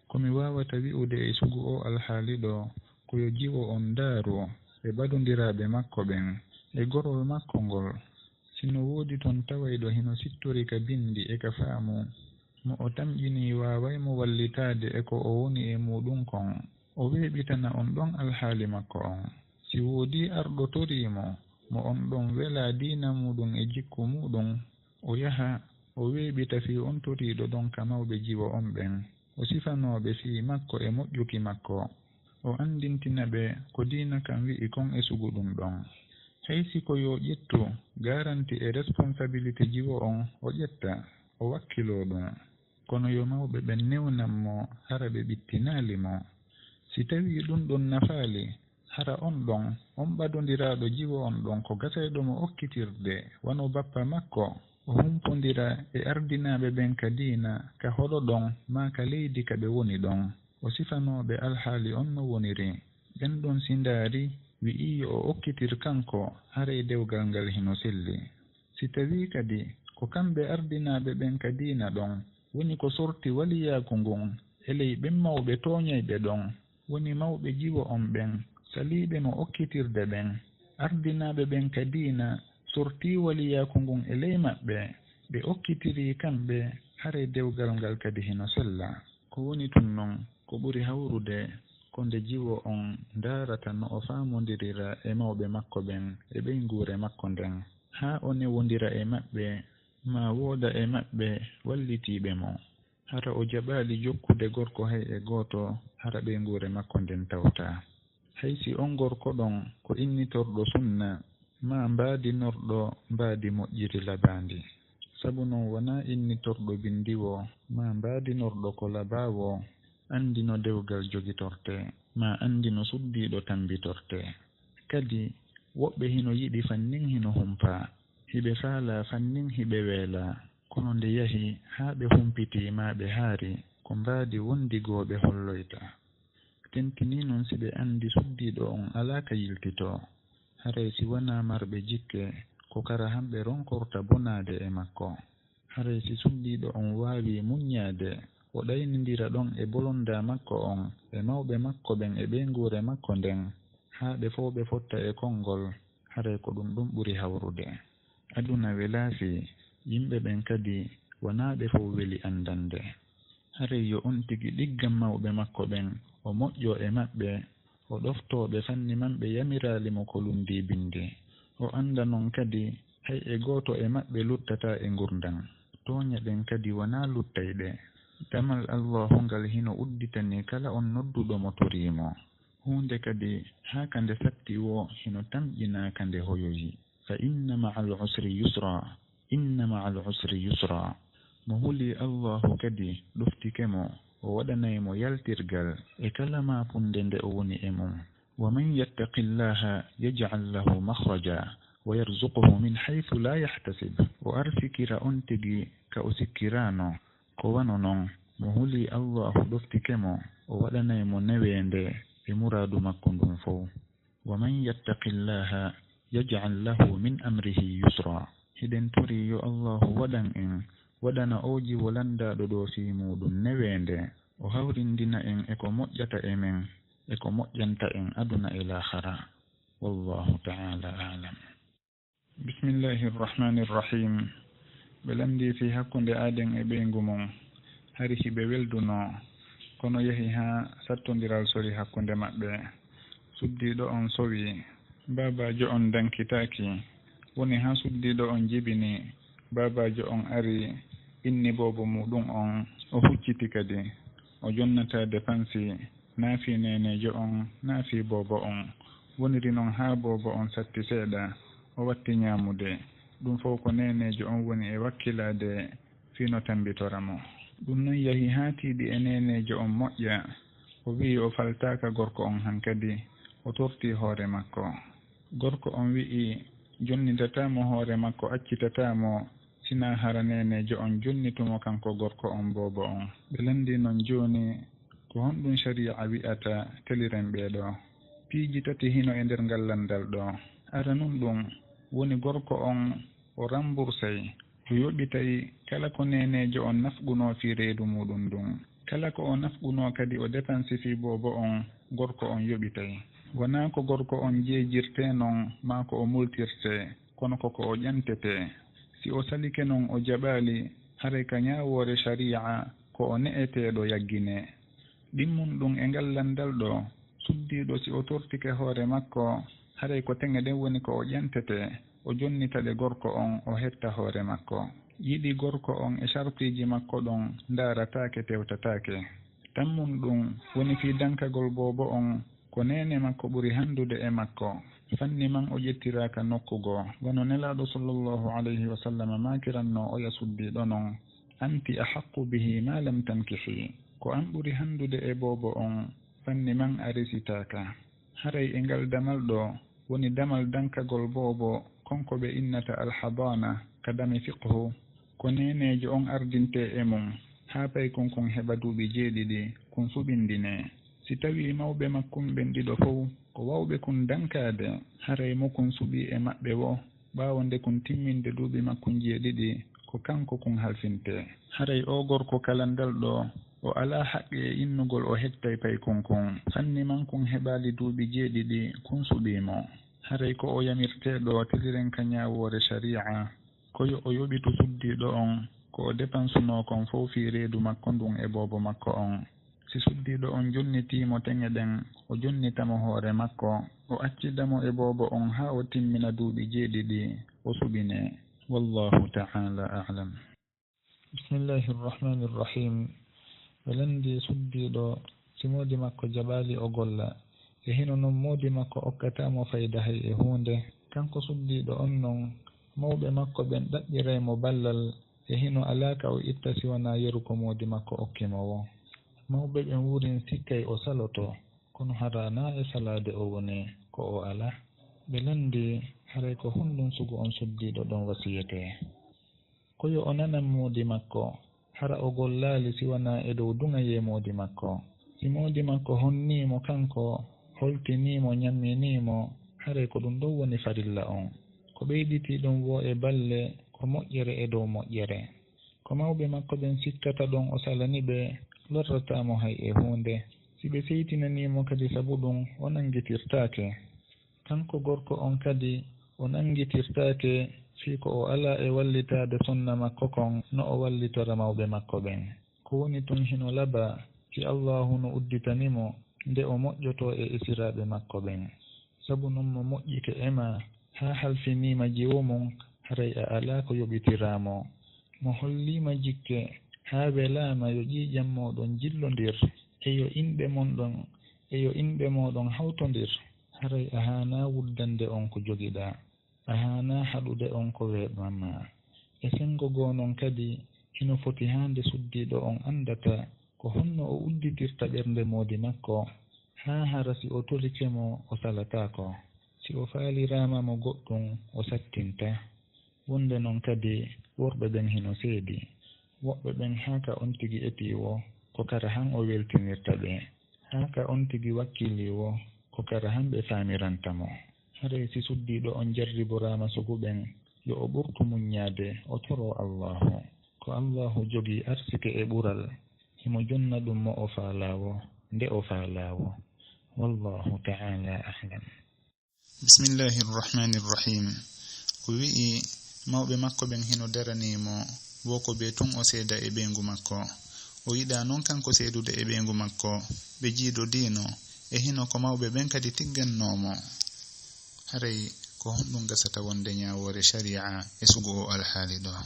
Ko mi waawata wi'ude e sugu oo alhaali ɗoo, ko yo jiwo on ndaaru e ɓadondiraaɓe makko ɓen e gorol makko ngol. Si no woodi ton tawayɗo hino sittori ka binndi e ka faamu, mo o tamƴinii waaway mo wallitaade e ko o woni e muuɗum kon, o weeɓitana on ɗon alhaali makko on. Si woodii arɗo torii mo, mo on ɗon welaa diina muuɗum e jikku muuɗum, o yaha, o weeɓita fii on toriiɗo ɗon ka mawɓe jiwo on ɓen, o sifanoo ɓe fii makko e moƴƴuki makko, o anndintina ɓe ko diina kan wi'i kon e sugu ɗum ɗon. Hay si ko yo ƴettu garanti e responsabilité jiwo on, o ƴetta, o wakkiloo ɗum. Kono yo mawɓe ɓen newnan mo hara ɓe ɓittinaali mo. Si tawii ɗum ɗon nafaali, hara on ɗon, on ɓadondiraaɗo jiwo on ɗon ko gasayɗo mo okkitirde, wano bappa makko, o humpondira e ardinaaɓe ɓen ka diina, ka hoɗo ɗon, maa ka leydi ka ɓe woni ɗon. O sifanoo ɓe alhaali on no woniri. Ɓen ɗon si ndaari, wi'ii yo o okkitir kanko, haray dewgal ngal hino selli. Si tawii kadi ko kamɓe ardinaaɓe ɓen ka diina ɗon, woni ko sorti waliyaaku ngun e ley ɓen mawɓe tooñayɓe ɗon, woni mawɓe jiwo on ɓen, saliiɓe mo okkitirde ɓen, ardinaaɓe ɓen ka diina sortii waliyaaku ngun e ley maɓɓe, ɓe okkitirii kamɓe, haray dewgal ngal kadi hino sella. Ko woni tun non, ko ɓuri hawrude ko nde jiwo on ndaarata no o faamondirira e mawɓe makko ɓen e ɓeynguure makko nden, haa o newondira e maɓɓe, maa wooda e maɓɓe wallitiiɓe mo. Hara o jaɓaali jokkude gorko hay e gooto, hara ɓeynguure makko nden tawtaa. Hay si on gorko ɗon ko innitorɗo sunna, maa mbaadinorɗo mbaadi moƴƴiri labaandi. Sabu non wonaa innitorɗo binndi woo, maa mbaadinorɗo ko labaa woo, anndi no dewgal jogitortee, maa anndi no suddiiɗo tambitortee. Kadi, woɓɓe hino yiɗi fannin hino humpaa, hiɓe faalaa fannin hiɓe weelaa, kono nde yahi haa ɓe humpitii maa ɓe haari, ko mbaadi wondigooɓe holloyta. Tentinii non si ɓe anndi suddiiɗo on alaa ka yiltitoo. Haray si wanaa marɓe jikke, ko kara hamɓe ronkorta bonaade e makko. Haray si suddiiɗo on waawii muññaade, o ɗaynindira ɗon e bolondaa makko on, e mawɓe makko ɓen e ɓeynguure makko nden, haa ɓe fow ɓe fotta e konngol, haray ko ɗum ɗum ɓuri hawrude. Aduna welaa fii, yimɓe ɓen kadi wanaa ɓe fow weli anndande. Haray yo on tigi ɗiggan mawɓe makko ɓen, o moƴƴoo e maɓɓe, o ɗoftoo ɓe fanni man ɓe yamiraali mo ko lunndii binndi. O annda non kadi, hay e gooto e maɓɓe luttataa e ngurndan. Tooñe ɗen kadi wanaa luttayɗe. Damal Allaahu ngal hino udditanii kala on nodduɗo mo torii mo. Huunde kadi, haa ka nde satti woo, hino tamƴinaa ka nde hoyoyi. Fa inna ma'al usri yusra. Inna ma'al usri yusra. Mo hulii Allaahu kadi ɗoftike mo, o waɗanay mo yaltirgal e kala maapunde nde o woni e mum. Wa man yattaqillaha yaj'al lahu makhraja wa yarzuqhu min haythu la yahtasib. O arsikira on tigi ka o sikkiraano. Ko wano non, mo hulii Allaahu ɗoftike mo, o waɗanay mo neweende e muraadu makko ndun fow. Wa man yattaqillaha yaj'al lahu min amrihi yusra. Hiɗen torii yo Allaahu waɗan en, waɗana oo jiwo lanndaaɗo ɗoo fii muuɗum neweende, o hawrindina en e ko moƴƴata e men, e ko moƴƴanta en aduna e laakhara. Wallaahu ta'aalaa a'lam. Bismillaahi Rahmaani Rahiim. Ɓe lanndii fii hakkunde aaden e ɓeyngu mun. Hari hiɓe weldunoo, kono yahi haa sattondiral sori hakkunde maɓɓe. Suddiiɗo on sowi, baabaajo on dankitaaki. Woni haa suddiiɗo on jibini, baabaajo on ari, inni boobo muuɗum on, o hucciti kadi. O jonnataa depansi, naa fii neeneejo on, naa fii boobo on. Woniri non haa boobo on satti seeɗa, o watti ɲaamude. Ɗum fow ko neeneejo on woni e wakkilaade fii no tammbitora mo. Ɗum non yahi haa tiiɗi e neeneejo on moƴƴa. O wi'i o faltaaka gorko on hankadi, o tortii hoore makko. Gorko on wi'i, jonnitataa mo hoore makko, accitataa mo, sinaa hara neeneejo on jonnitu mo kanko gorko on boobo on. Ɓe lanndii non jooni, ko honɗum sariya wi'ata teliren ɓee ɗoo? Piiji tati hino e nder ngal lanndal ɗoo. Aranun ɗum woni gorko on o rambursay, o yoɓitay kala ko neeneejo on nafqunoo fii reedu muuɗum ndun. Kala ko o nafqunoo kadi o depansi fii boobo on, gorko on yoɓitay. Wanaa ko gorko on jeejirtee non maa ko o multirtee, kono ko ko o ƴantetee. Si o salike non o jaɓaali, haray ka ɲaawoore sariya ko o ne'eteeɗo yagginee. Ɗimmun ɗum e ngal lanndal ɗoo, suddiiɗo si o tortike hoore makko, haray ko teŋe ɗen woni ko o ƴantetee, o jonnita ɗe gorko on, o hetta hoore makko. Yiɗi gorko on e sartiiji makko ɗon ndaarataake, tewtataake. Tammun ɗum woni fii dankagol boobo on, ko neene makko ɓuri hanndude e makko. Fanni man o ƴettiraaka nokku goo, wano Nelaaɗo sallallahu alayhi wa sallam maakirannoo oya suddiiɗo non, "Anti ahaqqu bihi ma lam tankihi." Ko an ɓuri hanndude e boobo on, fanni man a resitaaka. Haray e ngal damal ɗoo woni damal dankagol boobo, kon ko ɓe innata alhabaana ka dame fiqhu. Ko neeneejo on ardintee e mum, haa paykun kun heɓa duuɓi jeeɗiɗi, kun suɓindinee. Si tawii mawɓe makkun ɓen ɗiɗo fow ko waawɓe kun dankaade, haray mo kun suɓii e maɓɓe woo, ɓaawo nde kun timminde duuɓi makkun jeeɗiɗi, ko kanko kun halfintee. Haray oo gorko ka lanndal ɗoo, o alaa haqqe e innugol o hettay paykun kun. Fanni man kun heɓaali duuɓi jeeɗiɗi, kun suɓii mo. Haray ko o yamirteeɗo teliren ka ɲaawoore sariya, ko yo o yoɓitu suddiiɗo on ko o depansunoo kon fow fii reedu makko ndun e boobo makko on. Si suddiiɗo on jonnitii mo teŋe ɗen, o jonnita mo hoore makko, o accida mo e boobo on haa o timmina duuɓi jeeɗiɗi, o suɓinee. Wallaahu ta'aalaa a'lam. Bismillaahi rahmaani rahiim. Ɓe lanndii suddiiɗo, si moodi makko jaɓaali o golla, e hino non moodi makko okkataa mo fayda hay e huunde. Kanko suddiiɗo on non, mawɓe makko ɓen ɗaɓɓiray mo ballal, e hino alaa ka o itta si wanaa yeru ko moodi makko okki mo woo. Mawɓe ɓen wurin sikkay o saloto, kono hara naa e salaade o woni, ko o alaa. Ɓe lanndii, haray ko honɗum sugu on suddiiɗo ɗon wasiyetee? Ko yo o nanan moodi makko, hara o gollaali si wanaa e dow duŋayee moodi makko. Si moodi makko honnii mo kanko, holtinii mo, ɲamminii mo, haray ko ɗum ɗon woni farilla on. Ko ɓeyditii ɗum woo e balle, ko moƴƴere e dow moƴƴere. Ko mawɓe makko ɓen sikkata ɗon o salani ɓe, lorrataa mo hay e huunde. Si ɓe seytinanii mo kadi sabu ɗum, o nanngitirtaake. Kanko gorko on kadi, o nanngitirtaake fii ko o alaa e wallitaade sonna makko kon no o wallitora mawɓe makko ɓen. Ko woni tun hino labaa si Allaahu no udditani mo nde o moƴƴotoo e esiraaɓe makko ɓen. Sabu non mo moƴƴike e maa, haa halfiniima jiwo mun, haray a alaa ko yoɓitiraa mo. Mo holliima jikke, haa welaama yo ƴiiƴan mooɗon jillondir, e yo inɗe mon ɗon, e yo inɗe mooɗon hawtondir, haray a haanaa wuddande on ko jogiɗaa. A haanaa haɗude on ko weeɓan maa. E senngo goo non kadi, hino foti haa nde suddiiɗo on anndata ko honno o udditirta ɓernde moodi makko, haa hara si o torike mo, o salataako. Si o faaliraama mo goɗɗum, o sattinta. Wonde non kadi, worɓe ɓen hino seedi. Woɓɓe ɓen haa ka on tigi etii woo, ko kara han o weltinirta ɓe. Haa ka on tigi wakkilii woo, ko kara han ɓe faamiranta mo. Haray si suddiiɗo on jarriboraama sugu ɓen, yo o ɓurtu muññaade, o toroo Allaahu. Ko Allaahu jogii arsike e ɓural, himo jonna ɗum mo o faalaa woo, nde o faalaa woo. Wallaahu ta'aalaa a'lam. Bismillahir Rahmanir Rahim. O wi'i, mawɓe makko ɓen hino daranii mo, wo ko bee tun o seeda e ɓeyngu makko. O yiɗaa non kanko seedude e ɓeyngu makko, ɓe jiidodiino, e hino ko mawɓe ɓen kadi tiggannoo mo. Haray ko honɗum gasata wonde ñaawoore shari'a e sugu oo alhaali ɗoo?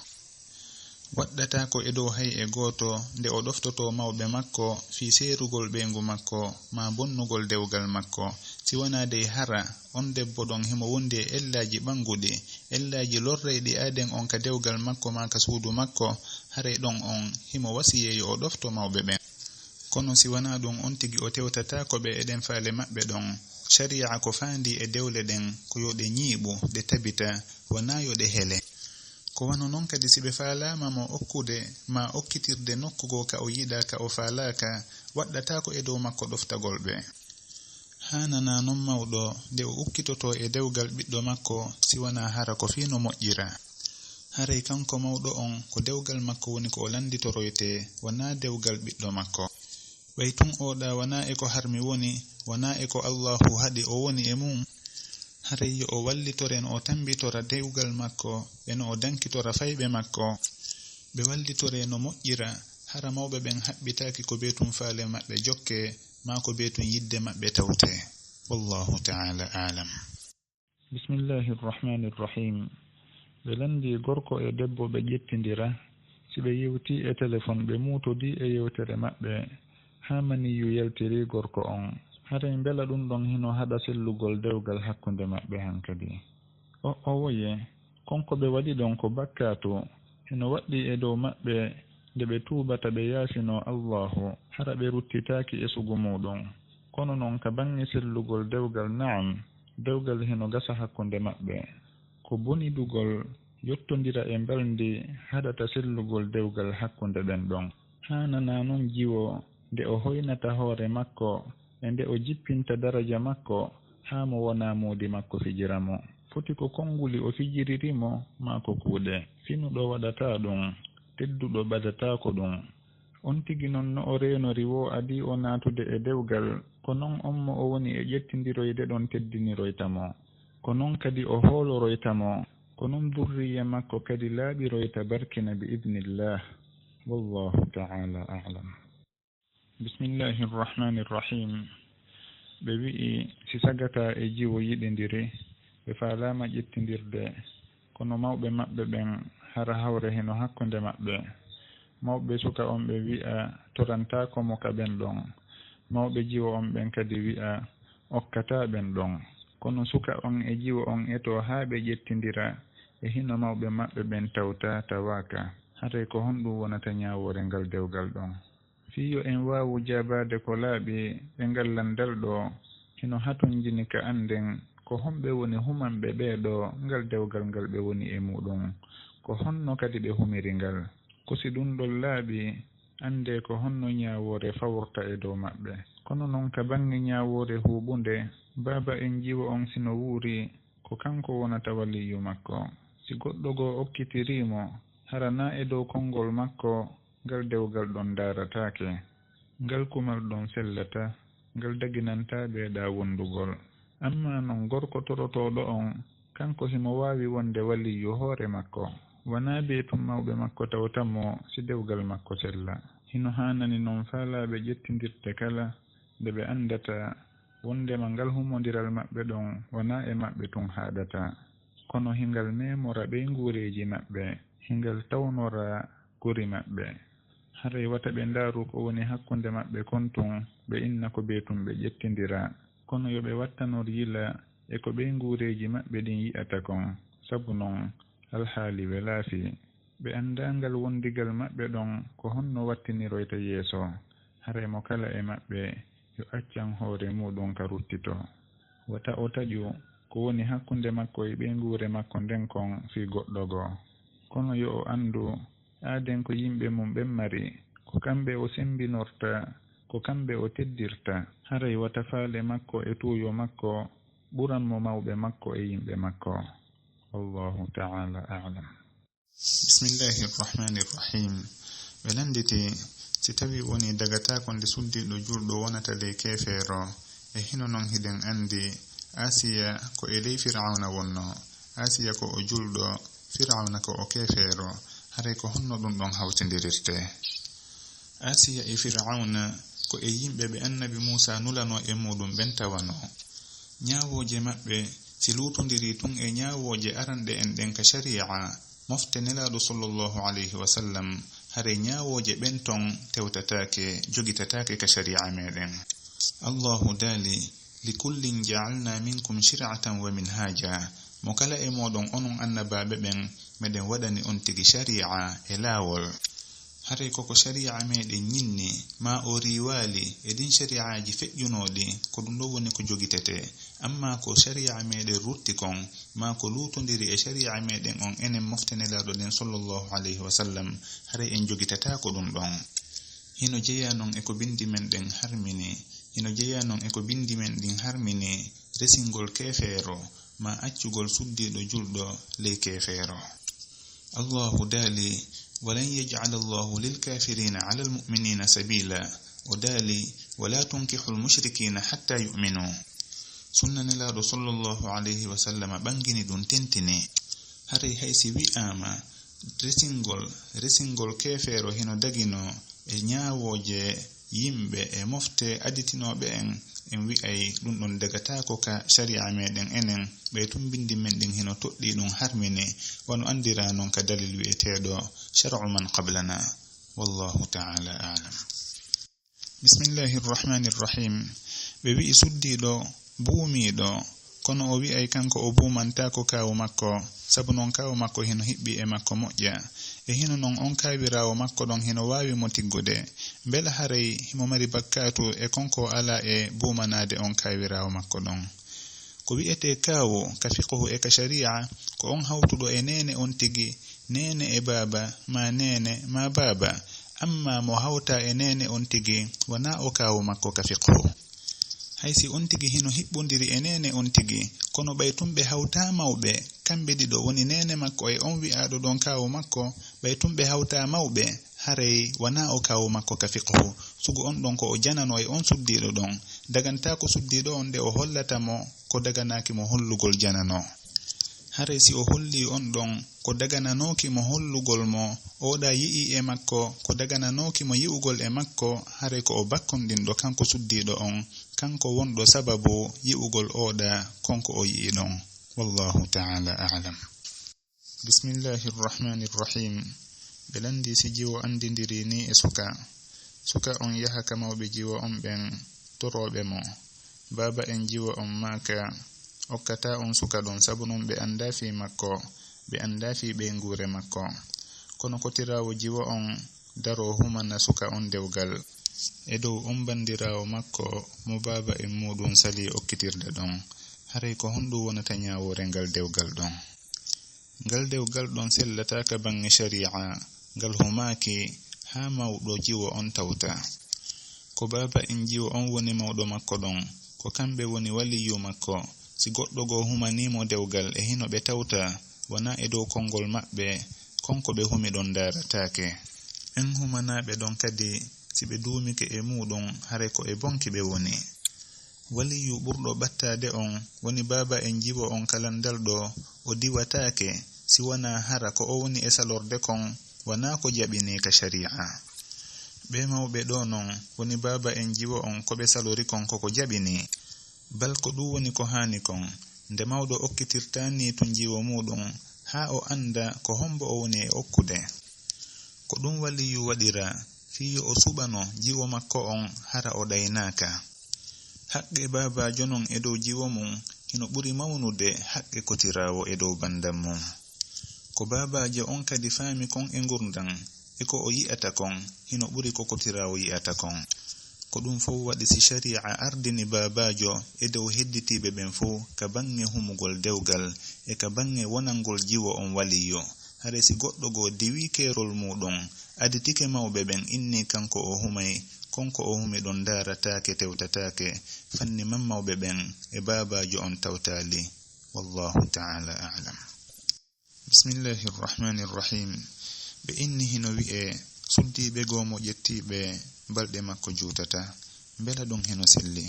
Waɗɗataako e dow hay e gooto nde o ɗoftotoo mawɓe makko fii seerugol ɓeyngu makko maa bonnugol dewgal makko, si wanaa dey hara on debbo ɗon himo wondi e ellaaji ɓannguɗi, ellaaji lorrayɗi aaden on ka dewgal makko maa ka suudu makko, haray ɗon on himo wasiyee yo o ɗofto mawɓe ɓen. Kono si wanaa ɗum, on tigi o tewtataako ɓe e ɗen faale maɓɓe ɗon. Shari'a ko faandii e dewle ɗen ko yo ɗe ñiiɓu, ɗe tabita, wanaa yo ɗe hele. Ko wano non kadi, si ɓe faalaama mo okkude maa okkitirde nokku goo ka o yiɗaa, ka o faalaaka, waɗɗataako e dow makko ɗoftagol ɓe. Haananaa non mawɗo nde o ukkitotoo e dewgal ɓiɗɗo makko, si wanaa hara ko fii no moƴƴira. Haray kanko mawɗo on, ko dewgal makko woni ko o lannditoroytee, wanaa dewgal ɓiɗɗo makko. Ɓay tun oo ɗaa wanaa e ko harmi woni, wanaa e ko Allaahu haɗi o woni e mun, haray yo o wallitore no o tammbitora dewgal makko e no o dankitora fayɓe makko. Ɓe wallitoree no moƴƴira, hara mawɓe ɓen haɓɓitaaki ko bee tun faale maɓɓe jokkee, maa ko bee tun yidde maɓɓe tawtee. Wallaahu ta'aalaa a'lam. Bismillahir Rahmanir Rahim. Ɓe lanndii gorko e debbo, ɓe ƴettindira. Si ɓe yewtii e telefon, ɓe muutodii e yewtere maɓɓe, haa maniyyu yaltirii gorko on. Haray mbela ɗum ɗon hino haɗa sellugol dewgal hakkunde maɓɓe hankadi? O, o woye, kon ko ɓe waɗi ɗon ko bakkaatu, hino waɗɗii e dow maɓɓe nde ɓe tuubata ɓe yaafinoo Allaahu, hara ɓe ruttitaaki e sugu muuɗum. Kono non ka baŋŋe sellugol dewgal, na'am, dewgal hino gasa hakkunde maɓɓe. Ko bonidugol, yottondira e mbalndi haɗata sellugol dewgal hakkunde ɓen ɗon. Haananaa non jiwo nde o hoynata hoore makko e nde o jippinta daraja makko haa mo wonaa moodi makko fijira mo. Foti ko konnguli o fijiriri mo, maa ko kuuɗe. Finuɗo waɗataa ɗum, tedduɗo ɓadataako ɗum. On tigi non no o reenori woo adii o naatude e dewgal, ko non on mo o woni e ƴettindiroyde ɗon teddiniroyta mo. Ko non kadi o hooloroyta mo. Ko non durriya makko kadi laaɓiroyta barkina bi idnillah. Wallahu ta'ala a'lam. Bismillahir Rahmanir Rahim. Ɓe wi'i, si sagata e jiwo yiɗindiri, ɓe faalaama ƴettindirde, kono mawɓe maɓɓe ɓen hara hawre hino hakkunde maɓɓe. Mawɓe suka on ɓe wi'a, torantaako mo ka ɓen ɗon. Mawɓe jiwo on ɓen kadi wi'a, okkataa ɓen ɗon. Kono suka on e jiwo on etoo haa ɓe ƴettindira, e hino mawɓe maɓɓe ɓen tawta tawaaka. Haray ko honɗum wonata ñaawoore ngal dewgal ɗon? Fii yo en waawu jaabaade ko laaɓi e ngal lanndal ɗoo, hino hatonjini ka annden ko homɓe woni humanɓe ɓee ɗoo ngal dewgal ngal ɓe woni e muuɗum, ko honno kadi ɓe humiri ngal. Ko si ɗum ɗon laaɓi, anndee ko honno ñaawoore fawrta e dow maɓɓe. Kono non ka baŋŋe ñaawoore huuɓunde, baaba en jiwo on si no wuuri, ko kanko wonata waliyyu makko. Si goɗɗo goo okkitirii mo, hara naa e dow konngol makko, ngal dewgal ɗon ndaarataake. Ngal kumal ɗon sellataa, ngal daginantaa ɓee ɗaa wondugol. Ammaa non gorko torotooɗo on, kanko himo waawi wonde waliyyu hoore makko. Wanaa bee tun mawɓe makko tawta mo si dewgal makko sella. Hino haanani non faalaaɓe ƴettindirde kala nde ɓe anndata wonndema ngal humondiral maɓɓe ɗon wonaa e maɓɓe tun haaɗata, kono hingal memora ɓeynguureeji maɓɓe, hingal tawnora gori maɓɓe. Haray wata ɓe ndaaru ko woni hakkunde maɓɓe kon tun, ɓe inna ko bee tun ɓe ƴettindira. Kono yo ɓe wattanor yila e ko ɓeynguureeji maɓɓe ɗin yi'ata kon, sabu non alhaali welaa fii. Ɓe anndaa ngal wonndigal maɓɓe ɗon ko honno wattiniroyta yeeso, haray mo kala e maɓɓe yo accan hoore muuɗum ka ruttitoo. Wata o taƴu ko woni hakkunde makko e ɓeynguure makko nden kon fii goɗɗo goo. Kono yo o anndu aaden ko yimɓe mum ɓen mari, ko kamɓe o semmbinorta, ko kamɓe o teddirta. Haray wata faale makko e tuuyo makko ɓuran mo mawɓe makko e yimɓe makko. Wallahu ta'ala a'lam. Bismillahi irrahmani irrahim. Ɓe lannditi, si tawii wonii dagataako nde suddiiɗo julɗo wonata ley keefeero, e hino non hiɗen anndi Asiya ko e ley Fir'awna wonnoo. Asiya ko o julɗo, Fir'awna ko o keefeero. Haray ko honno ɗum ɗon hawtindirirtee? Asiya e Fir'awna ko e yimɓe ɓe Annabi Muusaa nulanoo e muuɗum ɓen tawanoo. Ñaawooje maɓɓe si luutondirii tun e ñaawooje aranɗe en ɗen ka shari'a, mofte Nelaaɗo sallallahu alayhi wa sallam, haray ñaawooje ɓen ton tewtataake, jogitataake ka shari'a meɗen. Allahu daali, "Likullin ja'alna minkum shir'atan wa minhaja." Mo kala e mooɗon onon annabaaɓe ɓen, meɗen waɗani on tigi shari'a e laawol. Haray ko ko shari'a meɗen ñinni, maa o riiwaali e ɗin shari'aaji feƴƴunooɗi, ko ɗum ɗon woni ko jogitetee. Ammaa ko shari'a meɗen rutti kon, maa ko luutondiri e shari'a meɗen on enen mofte Nelaaɗo ɗen sallallahu alayhi wa sallam, haray en jogitataako ɗum ɗon. Hino jeyaa non e ko bindi men ɗen harmini, hino jeyaa non e ko bindi men ɗin harmini, resingol keefeero, maa accugol suddiiɗo julɗo ley keefeero. Allahu daali, "Walan yaj'ala Allahu lil kafirina ala al mu'minina sabila." O daali, "Wala tunkihu al mushrikina hatta yu'minu." Sunna Nelaaɗo sallallahu alayhi wa sallam ɓangini ɗum, tentini. Haray hay si wi'aama resingol, resingol keefeero hino daginoo e ñaawooje yimɓe e mofte aditinooɓe en, en wi'ay ɗum ɗon dagataako ka shari'a meɗen enen, ɓay tun bindi men ɗin hino toɗɗii ɗum harmini, wano anndiraa non ka dalil wi'eteeɗo shar'u man qablana. Wallahu ta'ala a'lam. Bismillahi irrahmani irrahim. Ɓe wi'i suddiiɗo buumiiɗo, kono o wi'ay kanko o buumantaako kaawu makko, sabu non kaawu makko hino hiɓɓi e makko moƴƴa. E hino non on kaawiraawo makko ɗon hino waawi mo tiggude. Mbela haray himo mari bakkaatu e kon ko alaa e buumanaade on kaawiraawo makko ɗon? Ko wi'etee kaawu ka fiqhu e ka shari'a, ko on hawtuɗo e neene on tigi, neene e baaba, maa neene, maa baaba. Ammaa mo hawtaa e neene on tigi, wanaa o kaawu makko ka fiqhu. Hay si on tigi hino hiɓɓondiri e neene on tigi, kono ɓay tun ɓe hawtaa mawɓe, kamɓe ɗiɗo woni neene makko e on wi'aaɗo ɗon kaawu makko, ɓay tun ɓe hawtaa mawɓe, haray wanaa o kaawu makko ka fiqhu. Sugu on ɗon ko o janano e on suddiiɗo ɗon. Dagantaako suddiiɗo on nde o hollata mo ko daganaaki mo hollugol janano. Haray si o hollii on ɗon ko dagananooki mo hollugol mo, oɗa yi'ii e makko ko dagananooki mo yi'ugol e makko, haray ko o bakkonɗinɗo kanko suddiiɗo on, kanko wonɗo sababu yi'ugol oɗa kon ko o yi'i ɗon. Wallahu ta'ala a'lam. Bismillahi irrahmani irrahim. Ɓe lanndii si jiwo anndindirii nii e suka. Suka on yaha ka mawɓe jiwo on ɓen torooɓe mo. Baaba en jiwo on maaka, okkataa on suka ɗon, sabu non ɓe anndaa fii makko, ɓe anndaa fii ɓeynguure makko. Kono kotiraawo jiwo on daroo humana suka on dewgal. E dow on banndiraawo makko mo baaba en muuɗum salii okkitirde ɗon, haray ko honɗum wonata ñaawoore ngal dewgal ɗon? Ngal dewgal ɗon sellataa ka baŋŋe shari'a, ngal humaaki haa mawɗo jiwo on tawta. Ko baaba en jiwo on woni mawɗo makko ɗon, ko kamɓe woni waliyyu makko. Si goɗɗo goo humanii mo dewgal e hino ɓe tawta, wanaa e dow konngol maɓɓe, kon ko ɓe humi ɗon ndaarataake. Ɓen humanaaɓe ɗon kadi, si ɓe duumike e muuɗum, haray ko e bonki ɓe woni. Waliyyu ɓurɗo ɓattaade on woni baaba en jiwo on ka lanndal ɗoo, o diwataake, si wanaa hara ko o woni e salorde kon wanaa ko jaɓinii ka shari'a. Ɓee mawɓe ɗoo non woni baaba'en jiwo on, ko ɓe salori kon ko ko jaɓi nii. Bal ko ɗun woni ko haani kon, nde mawɗo okkitirta nii tun jiwo muuɗum haa o annda ko hommbo o woni e okkude. Ko ɗun waliyyu waɗira fii yo o suɓano jiwo makko on hara o ɗaynaaka. Haqqe baabaajo non e dow jiwo mun hino ɓuri mawnude haqqe kotiraawo e dow banndam mun. Ko baabaajo on kadi faami kon e ngurndan e ko o yi'ata kon hino ɓuri ko kotiraawo yi'ata kon. Ko ɗun fow waɗi si shari'a ardini baabaajo e dow hedditiiɓe ɓen fow ka baŋŋe humugol dewgal e ka baŋŋe wonangol jiwo on waliyyo. Haray si goɗɗo goo diwii keerol muuɗum, aditike mawɓe ɓen innii kanko o humay, kon ko o humi ɗon ndaarataake, tewtataake, fanni man mawɓe ɓen e baabaajo on tawtaali. Wallahu ta'ala a'lam. Bismillahir Rahmanir Rahim. Ɓe inni hino wi'ee suddiiɓe goo mo ƴettiiɓe balɗe makko juutata. Mbela ɗun hino selli?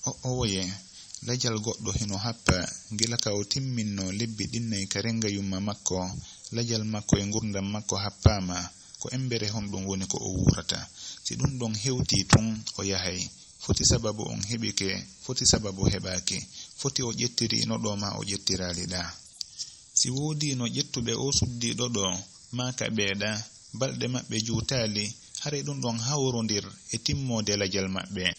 O'o woye, lajal goɗɗo hino happa gila ka o timminnoo lebbi ɗin nay ka renga yumma makko, lajal makko e ngurndan makko happaama, ko embere honɗun woni ko o wuurata? Si ɗun ɗon hewtii tun, o yahay. Foti sababu on heɓike, foti sababu heɓaaki, foti o ƴettiriino ɗoo maa o ƴettiraali ɗaa. Si woodiino ƴettuɓe oo suddiiɗo ɗoo, maa ka ɓee ɗaa, balɗe maɓɓe juutaali, haray ɗun ɗon hawrondir e timmoode lajal maɓɓe.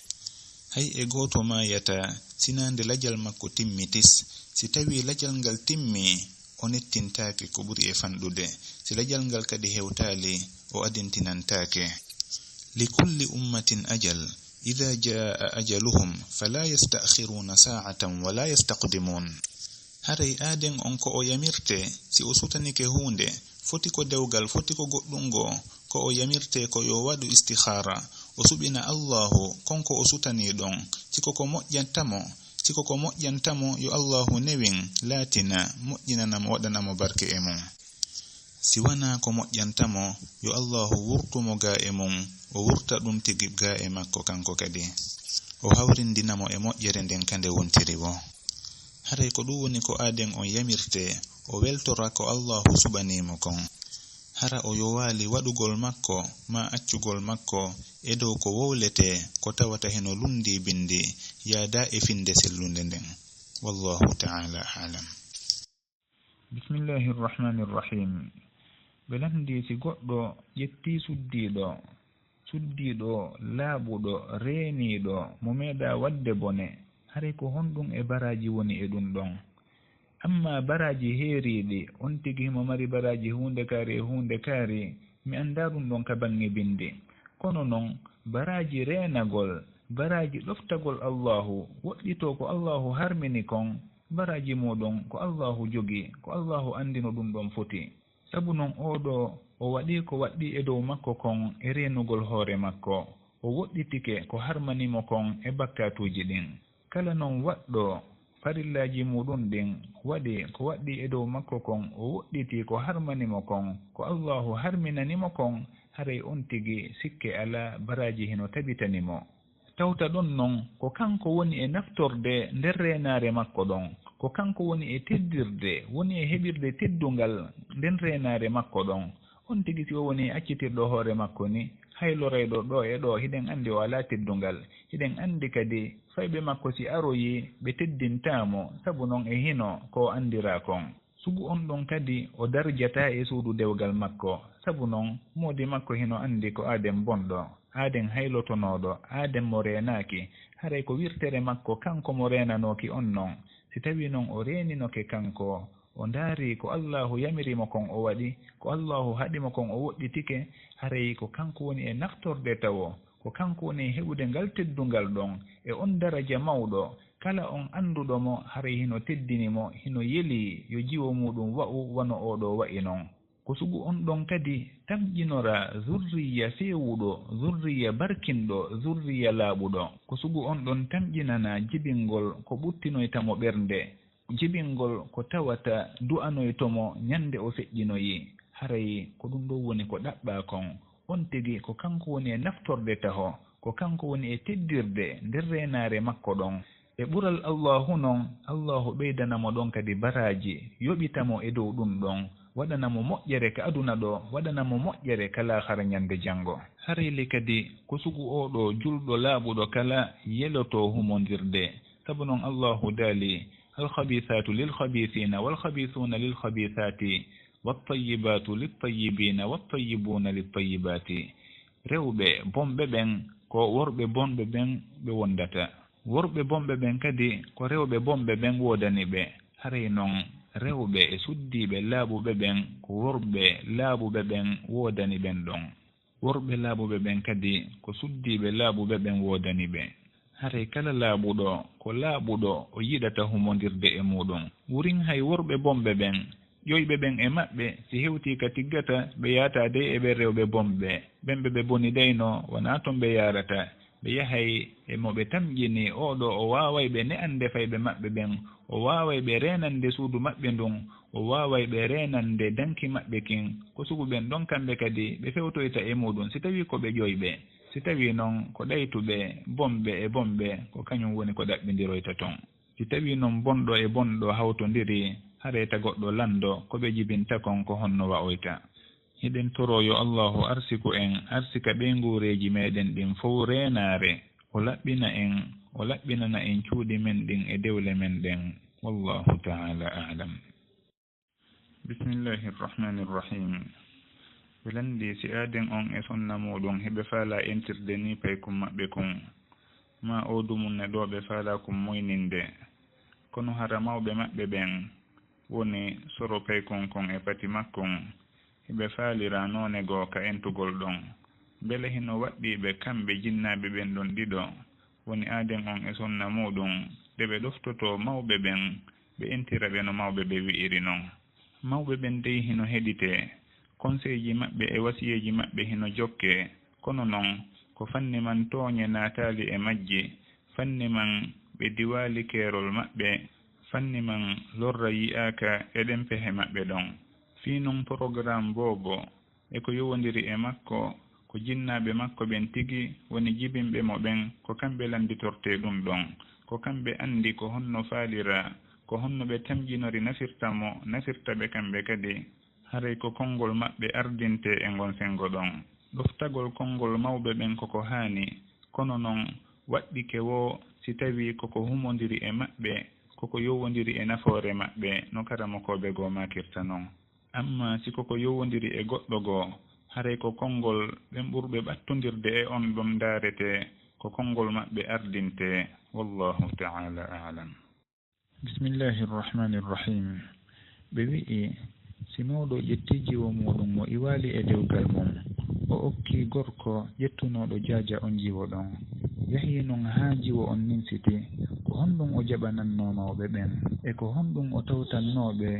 Hay e gooto maayataa, sinaa nde lajal makko timmi tis. Si tawii lajal ngal timmii, o nettintaake ko ɓuri e fanɗude. Si lajal ngal kadi hewtaali, o adintinantaake. Likulli ummatin ajal, idha jaa ajaluhum, fala yasta'khiruna sa'atan wala yastaqdimun. Haray aaden on ko o yamirtee, si o sutanike huunde, foti ko dewgal, foti ko goɗɗun goo, ko o yamirtee ko yo o waɗu istikhaara, o suɓina Allaahu, kon ko o sutanii ɗon, si ko ko moƴƴanta mo, si ko ko moƴƴanta mo, yo Allaahu newin, laatina, moƴƴinana mo, waɗana mo barke e mun. Si wanaa ko moƴƴanta mo, yo Allaahu wurtu mo gaa e mun, o wurta ɗun tigi gaa e makko kanko kadi. O hawrindina mo e moƴƴere nden ka nde wontiri woo. Haray ko ɗun woni ko aaden on yamirtee, o weltora ko Allaahu suɓanii mo kon. Hara o yowaali waɗugol makko, maa accugol makko, e dow ko wowletee, ko tawata hino lunndii binndi, yaadaa e finnde sellunde nden. Wallahu ta'ala a'lam. Bismillahir Rahmanir Rahim. Ɓe lanndii si goɗɗo ƴettii suddiiɗo, suddiiɗo laaɓuɗo, reeniiɗo, mo meeɗaa waɗde bone, haray ko honɗun e baraaji woni e ɗun ɗon? Ammaa baraaji heeriiɗi, on tigi himo mari baraaji huunde kaari e huunde kaari, mi anndaa ɗun ɗon ka baŋŋe binndi. Kono non, baraaji reenagol, baraaji ɗoftagol Allaahu, woɗɗitoo ko Allaahu harmini kon, baraaji muuɗun ko Allaahu jogii, ko Allaahu anndi no ɗun ɗon foti. Sabu non oo ɗoo, o waɗii ko waɗɗii e dow makko kon e reenugol hoore makko, o woɗɗitike ko harmani mo kon e bakkaatuuji ɗin. Kala non waɗɗo farillaaji muuɗun ɗin, waɗi ko waɗɗii e dow makko kon, o woɗɗitii ko harmani mo kon, ko Allaahu harminani mo kon, haray on tigi sikke alaa baraaji hino tabitani mo. Tawta ɗon non, ko kanko woni e naftorde nder reenaare makko ɗon, ko kanko woni e teddirde, woni e heɓirde teddungal nden reenaare makko ɗon. On tigi, si o woni accitirɗo hoore makko ni, haylorayɗo ɗoo e ɗoo, hiɗen anndi o alaa teddungal. Hiɗen anndi kadi fayɓe makko si aroyii, ɓe teddintaa mo, sabu non e hino ko o anndiraa kon. Sugu on ɗon kadi o darjataa e suudu dewgal makko, sabu non moodi makko hino anndi ko aaden bonɗo, aaden haylotonooɗo, aaden mo reenaaki, haray ko wirtere makko kanko mo reenanooki on non. Si tawii non o reeninoke kanko, o ndaarii ko Allaahu yamiri mo kon o waɗi, ko Allaahu haɗi mo kon o woɗɗitike, haray ko kanko woni e naftorde tawo, ko kanko woni e heɓude ngal teddungal ɗon e on daraja mawɗo. Kala on annduɗo mo, haray hino teddini mo, hino yelii yo jiwo muuɗum wa'u wano oo ɗoo wa'i non. Ko sugu on ɗon kadi tamƴinora zurriya feewuɗo, zurriya barkinɗo, zurriya laaɓuɗo. Ko sugu on ɗon tamƴinana jibingol ko ɓuttinoyta mo ɓernde, jibingol ko tawata du'anoyto mo ñande o feƴƴinoyi. Haray ko ɗum ɗoo woni ko ɗaɓɓaa kon. On tigi ko kanko woni e naftorde taho, ko kanko woni e teddirde nder reenaare makko ɗon. E ɓural Allaahu non, Allaahu ɓeydana mo ɗon kadi baraaji, yoɓita mo e dow ɗum ɗon. Waɗana mo moƴƴere ka aduna ɗo, waɗana mo moƴƴere ka laakhara ñande janngo. Haray le kadi, ko sugu oo ɗoo julɗo laaɓuɗo kala yeloto humondirde. Sabu non Allaahu daali, "Al-khabiithaatu lil-khabiithiina wal-khabiithuuna lil-khabiithaati, wat-tayyibaatu lit-tayyibiina wat-tayyibuuna lit-tayyibaati." Rewɓe bonɓe ɓen, ko worɓe bonɓe ɓen ɓe wondata. Worɓe bonɓe ɓen kadi, ko rewɓe bonɓe ɓen woodani ɓe. Haray non, rewɓe e suddiiɓe laaɓuɓe ɓen, ko worɓe laaɓuɓe ɓen woodani ɓen ɗon. Worɓe laaɓuɓe ɓen kadi, ko suddiiɓe laaɓuɓe ɓen woodani ɓe. Haray kala laaɓuɗo, ko laaɓuɗo o yiɗata humondirde e muuɗum. Wurin hay worɓe bonɓe ɓen, ƴoyɓe ɓen e maɓɓe, si hewtii ka tiggata, ɓe yaataade e ɓen rewɓe bonɓe, ɓen ɓe ɓe bonidaynoo, wonaa ton ɓe yaarata. Ɓe yahay e mo ɓe tamƴini, oo ɗoo o waaway ɓe ne'ande fayɓe maɓɓe ɓen, o waaway ɓe reenande suudu maɓɓe ndun, o waaway ɓe reenande danki maɓɓe kin. Ko sugu ɓen ɗon kamɓe kadi ɓe fewtoyta e muuɗum, si tawii ko ɓe ƴoyɓe. Si tawii non ko ɗaytuɓe, bonɓe e bonɓe, ko kañum woni ko ɗaɓɓindiroyta ton. Si tawii non bonɗo e bonɗo hawtondirii, haray ta goɗɗo lanndo ko ɓe jibinta kon ko honno wa'oyta. Hiɗen toroo yo Allaahu arsiku en, arsika ɓeynguureeji meɗen ɗin fow reenaare, o laɓɓina en, o laɓɓinana en cuuɗi men ɗin e dewle men ɗen. Wallaahu ta'aalaa a'lam. Bismillaahi rahmaani rahiim. Ɓe lanndii si aaden on e sonna muuɗum hiɓe faalaa entirde nii paykun maɓɓe kun, maa oo dumunne ɗoo ɓe faalaa kun moyninde. Kono hara mawɓe maɓɓe ɓen woni soro paykun kun e pati makkun, hiɓe faalira noone goo ka entugol ɗon. Mbele hino waɗɗii ɓe kamɓe jinnaaɓe ɓen ɗon ɗiɗo, woni aaden on e sonna muuɗum, ɗe ɓe ɗoftotoo mawɓe ɓen, ɓe entira ɓe no mawɓe ɓen wi'iri non? Mawɓe ɓen dey hino heɗitee, konseeji maɓɓe e wasiyeeji maɓɓe hino jokkee, kono non ko fanni man tooñe naataali e majji, fanni man ɓe diwaali keerol maɓɓe, fanni man lorra yi'aaka e ɗen pehe maɓɓe ɗon. Fii non porogaraam boobo e ko yowondiri e makko, ko jinnaaɓe makko ɓen tigi woni jibinɓe mo ɓen, ko kamɓe lannditortee ɗum ɗon, ko kamɓe anndi ko honno faalira, ko honno ɓe tamƴinori nafirta mo, nafirta ɓe kamɓe kadi. Haray ko konngol maɓɓe ardintee e ngon senngo ɗon. Ɗoftagol konngol mawɓe ɓen ko ko haani, kono non waɗɗike woo si tawii ko ko humondiri e maɓɓe, ko ko yowondiri e nafoore maɓɓe, no karamokooɓe goo maakirta non. Ammaa si ko ko yowondiri e goɗɗo goo, haray ko konngol ɓen ɓurɓe ɓattondirde e on ɗon ndaaretee, ko konngol maɓɓe ardintee. Wallaahu ta'aalaa a'lam. Bismillaahi rahmaani rahiim. Ɓe wi'i, si mawɗo ƴetti jiwo muuɗum mo iwaali e dewgal mum, o okki gorko ƴettunooɗo jaaja on jiwo ɗon. Yahii non haa jiwo on nimsiti, ko honɗum o jaɓanannoo mawɓe ɓen? E ko honɗum o tawtannoo ɓe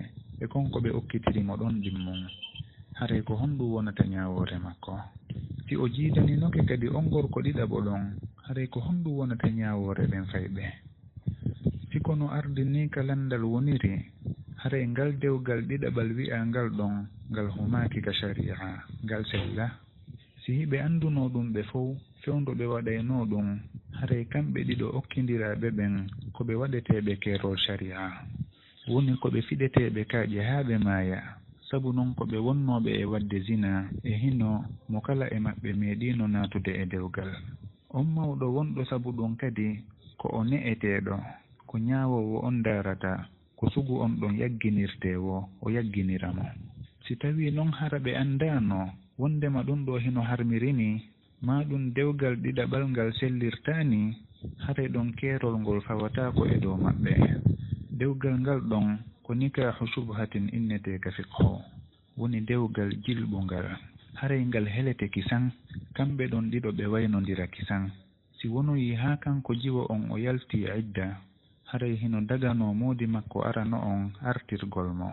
e kon ko ɓe okkitiri mo ɗon ɗimmun? Haray ko honɗum wonata ñaawoore makko? Si o jiidaninoke kadi on gorko ɗiɗaɓo ɗon, haray ko honɗum wonata ñaawoore ɓen fayɓe? Si ko no ardinii ka lanndal woniri, haray ngal dewgal ɗiɗaɓal wi'aa ngal ɗon, ngal humaaki ka shari'a, ngal sella. Si hiɓe anndunoo ɗum ɓe fow, fewndo ɓe waɗaynoo ɗum, haray kamɓe ɗiɗo okkindiraaɓe ɓen ko ɓe waɗeteeɓe keerol shari'a. Woni ko ɓe fiɗeteeɓe kaaƴe haa ɓe maaya. Sabu non ko ɓe wonnooɓe e waɗde zina, e hino mo kala e maɓɓe meeɗiino naatude e dewgal. On mawɗo wonɗo sabu ɗum kadi ko o ne'eteeɗo, ko ñaawoowo on ndaarata, ko sugu on ɗon yagginirtee woo, o yagginira mo. Si tawii non hara ɓe anndaano wonndema ɗum ɗoo hino harmiri nii, maa ɗum dewgal ɗiɗaɓal ngal sellirtaa nii, haray ɗon keerol ngol fawataako e dow maɓɓe. Dewgal ngal ɗon ko nikaahu shubhatin innetee ka fiqhu. Woni dewgal jilɓungal. Haray ngal helete kisan, kamɓe ɗon ɗiɗo ɓe waynondira kisan. Si wonoyii haa kanko jiwo on o yaltii idda, haray hino daganoo moodi makko arano on artirgol mo.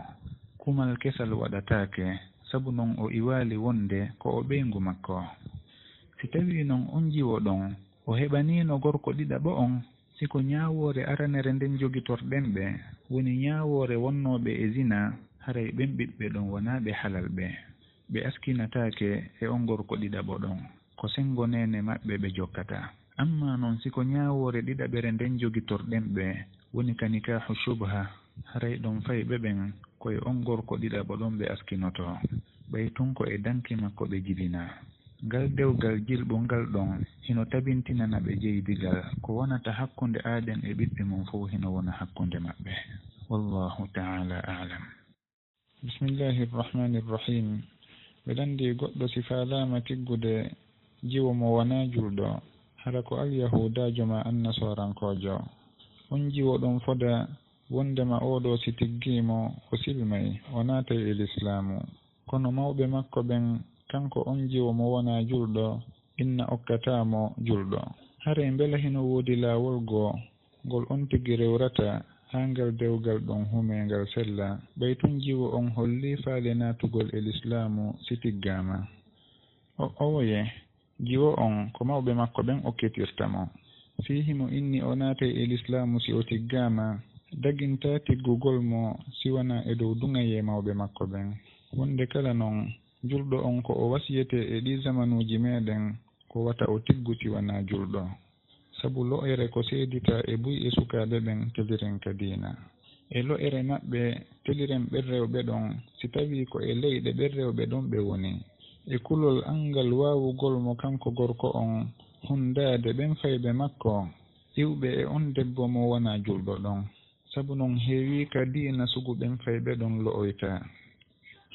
Kumal kesal waɗataake, sabu non o iwaali wonde ko o ɓeyngu makko. Si tawii non on jiwo ɗon o heɓaniino gorko ɗiɗaɓo on, si ko ñaawoore aranere nden jogitorɗen ɓe, woni ñaawoore wonnooɓe e zina, haray ɓen ɓiɓɓe ɗon wonaa ɓe halal ɓe. Ɓe askinataake e on gorko ɗiɗaɓo ɗon. Ko senngo neene maɓɓe ɓe jokkata. Ammaa non si ko ñaawoore ɗiɗaɓere nden jogitorɗen ɓe, woni ka nikaahu shubha, haray ɗon fayɓe ɓen Ko e on gorko ɗiɗaɓo ɗon ɓe askinoto, ɓay tun ko e danki makko ɓe jibinaa. Ngal dewgal jilɓungal ɗon hino tabintinana ɓe jeydigal, ko wonata hakkunde aaden e ɓiɓɓe mun fow hino wona hakkunde maɓɓe. Wallahu ta'ala a'lam. Bismillahir Rahmanir Rahim. Ɓe lanndii goɗɗo si faalaama tiggude jiwo mo wanaa julɗo, hara ko alyahuudaajo maa annasoorankoojo. On jiwo ɗon foda wonndema oo ɗoo si tiggii mo, o silmay, o naatay e lislaamu. Kono mawɓe makko ɓen, kanko on jiwo mo wanaa julɗo, inna okkataa mo julɗo. Haray mbela hino woodi laawol goo, ngol on tigi rewrata haa ngal dewgal ɗon humee ngal sella, ɓay tun jiwo on hollii faale naatugol e lislaamu si tiggaama? O, owoye, jiwo on ko mawɓe makko ɓen okkitirta mo. Fii himo inni o naatay e lislaamu si o tiggaama, dagintaa tiggugol mo si wanaa e dow duŋayee mawɓe makko ɓen. Wonnde kala non, julɗo on ko o wasiyetee e ɗii zamanuuji meɗen, ko wata o tiggu si wanaa julɗo. Sabu lo'ere ko seeditaa e buy e sukaaɓe ɓen teliren ka diina. E lo'ere maɓɓe teliren ɓen rewɓe ɗon, si tawii ko e leyɗe ɓen rewɓe ɗon ɓe woni. E kulol anngal waawugol mo kanko gorko on hunndaade ɓen fayɓe makko, iwɓe e on debbo mo wanaa julɗo ɗon. Sabu non heewii ka diina sugu ɓen fayɓe ɗon lo'oyta.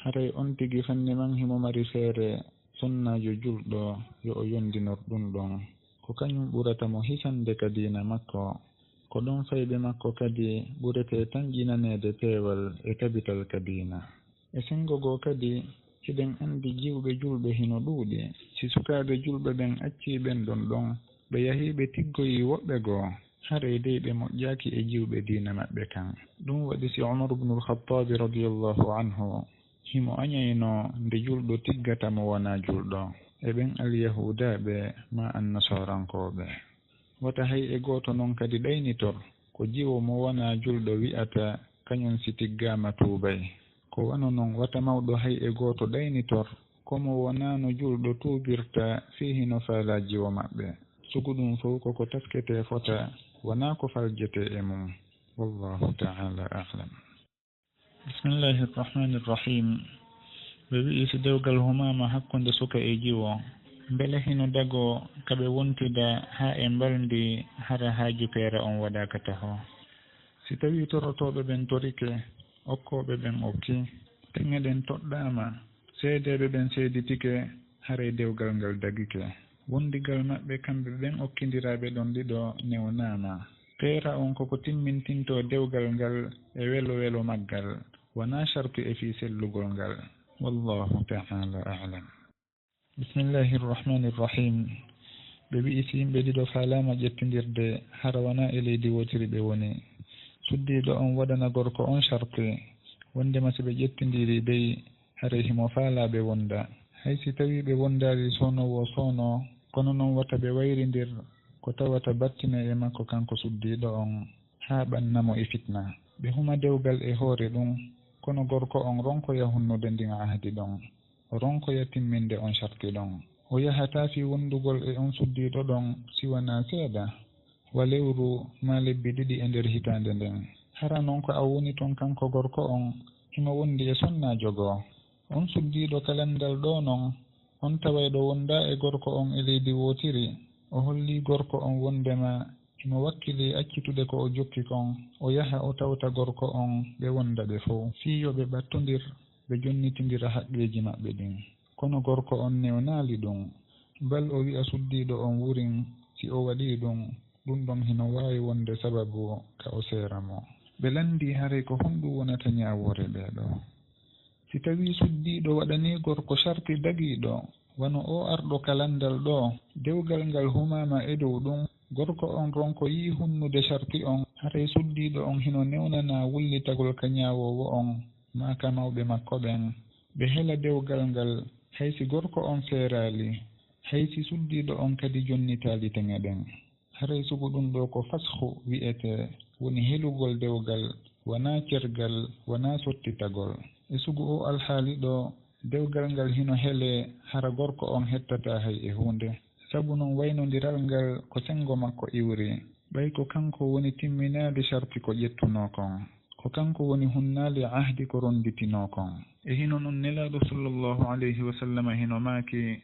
Haray on tigi fanni man himo mari feere sonnaajo julɗo yo o yondinor ɗun ɗon. Ko kañun ɓurata mo hisande ka diina makko. Ko ɗon fayɓe makko kadi ɓuretee tanƴinaneede peewal e tabital ka diina. E senngo goo kadi, hiɗen anndi jiwɓe julɓe hino ɗuuɗi. Si sukaaɓe julɓe ɓen accii ɓen ɗon ɗon, ɓe yahii ɓe tiggoyii woɓɓe goo, haray dey ɓe moƴƴaaki e jiwɓe diina maɓɓe kan. Ɗun waɗi si Umar ibnul Khattaabi radiyallahu anhu himo añaynoo nde julɗo tiggata mo wanaa julɗo e ɓen alyahuudaaɓe maa annasoorankooɓe. Wata hay e gooto non kadi ɗaynitor ko jiwo mo wanaa julɗo wi'ata kañun si tiggaama tuubay. Ko wano non wata mawɗo hay e gooto ɗaynitor ko mo wonaano julɗo tuubirta fii hino faalaa jiwo maɓɓe. Sugu ɗun fow ko ko tasketee fota, wanaa ko faljetee e mun. Wallahu ta'ala a'lam. Bismillahir Rahmanir Rahim. Ɓe wi'i si dewgal humaama hakkunde suka e jiwo, mbele hino dagoo ka ɓe wontida haa e mbalndi hara haaju peera on waɗaaka taho? Si tawii torotooɓe ɓen torike, okkooɓe ɓen okki, teŋe ɗen toɗɗaama, seedeeɓe ɓen seeditike, haray dewgal ngal dagike. Wondigal maɓɓe kamɓe ɓen okkindiraaɓe ɗon ɗiɗo newnaama. Peera on ko ko timmintintoo dewgal ngal e welo welo maggal, wanaa sharti e fii sellugol ngal. Wallahu ta'ala a'lam. Bismillahir Rahmanir Rahim. Ɓe wi'i si yimɓe ɗiɗo faalaama ƴettindirde, hara wanaa e leydi wootiri ɓe woni. Suddiiɗo on waɗana gorko on sharti, wondema si ɓe ƴettindirii dey, haray himo faalaa ɓe wonda. Hay si tawii ɓe wondaali soono woo soono, kono non wata ɓe wayrindir ko tawata battinay e makko kanko suddiiɗo on, haa ɓanna mo e fitna. Ɓe huma dewgal e hoore ɗun, kono gorko on ronkoya hunnude ndin ahdi ɗon. O ronkoya timminde on sharti ɗon. O yahataa fii wondugol e on suddiiɗo ɗon si wanaa seeɗa, wa lewru maa lebbi ɗiɗi e nder hitaande nden. Hara non ko a woni ton kanko gorko on, himo wondi e sonnaajo goo. On suddiiɗo ka lanndal ɗoo non, on tawayɗo wondaa e gorko on e leydi wootiri, o hollii gorko on wondema himo wakkilii accitude ko o jokki kon, o yaha o tawta gorko on, ɓe wonda ɓe fow, fii yo ɓe ɓattondir, ɓe jonnitindira haqqeeji maɓɓe ɗin. Kono gorko on newnaali ɗun, bal o wi'a suddiiɗo on wurin si o waɗii ɗun, ɗun ɗon hino waawi wonde sababu ka o seera mo. Ɓe lanndii haray ko honɗun wonata ñaawoore ɓee ɗoo. Si tawii suddiiɗo waɗanii gorko sharti dagiiɗo, wano oo arɗo ka lanndal ɗoo, dewgal ngal humaama e dow ɗun, gorko on ronkoyii hunnude sharti on, haray suddiiɗo on hino newnanaa wullitagol ka ñaawoowo on, maa ka mawɓe makko ɓen, ɓe hela dewgal ngal, hay si gorko on seeraali, hay si suddiiɗo on kadi jonnitaali teŋe ɗen. Haray sugu ɗun ɗoo ko fasxu wi'etee, woni helugol dewgal, wanaa cergal, wanaa sottitagol. E sugu oo alhaali ɗoo, dewgal ngal hino helee, hara gorko on hettataa hay e huunde. Sabu non waynondiral ngal ko senngo makko iwri, ɓay ko kanko woni timminaade sharti ko ƴettunoo kon. Ko kanko woni hunnaali ahdi ko ronnditinoo kon. E hino non Nelaaɗo sallallahu alayhi wa sallam hino maaki: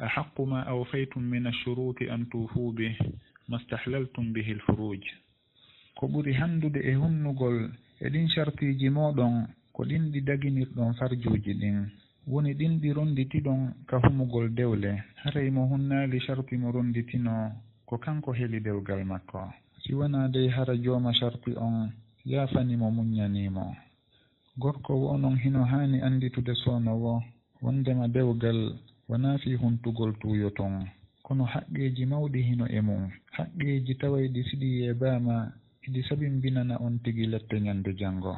"Ahaqqu ma awfaytum min ash-shuruti an tuufu bih, mastahlaltum bihi al-furuj." Ko ɓuri hanndude e hunnugol e ɗin shartiiji mooɗon, ko ɗin ɗi daginirɗon farjuuji ɗin, woni ɗin ɗi ronnditiɗon ka humugol dewle. Haray mo hunnaali sharti mo ronnditinoo, ko kanko heli dewgal makko. Si wanaa dey hara jooma sharti on yaafani mo, muññanii mo. Gorko wo non hino haani annditude soono wo, wonndema dewgal wanaa fii huntugol tuuyo tun, kono haqqeeji mawɗi hino e mun, haqqeeji tawayɗi si ɗi yeebaama, hiɗi sabimbinana on tigi lette ñande janngo.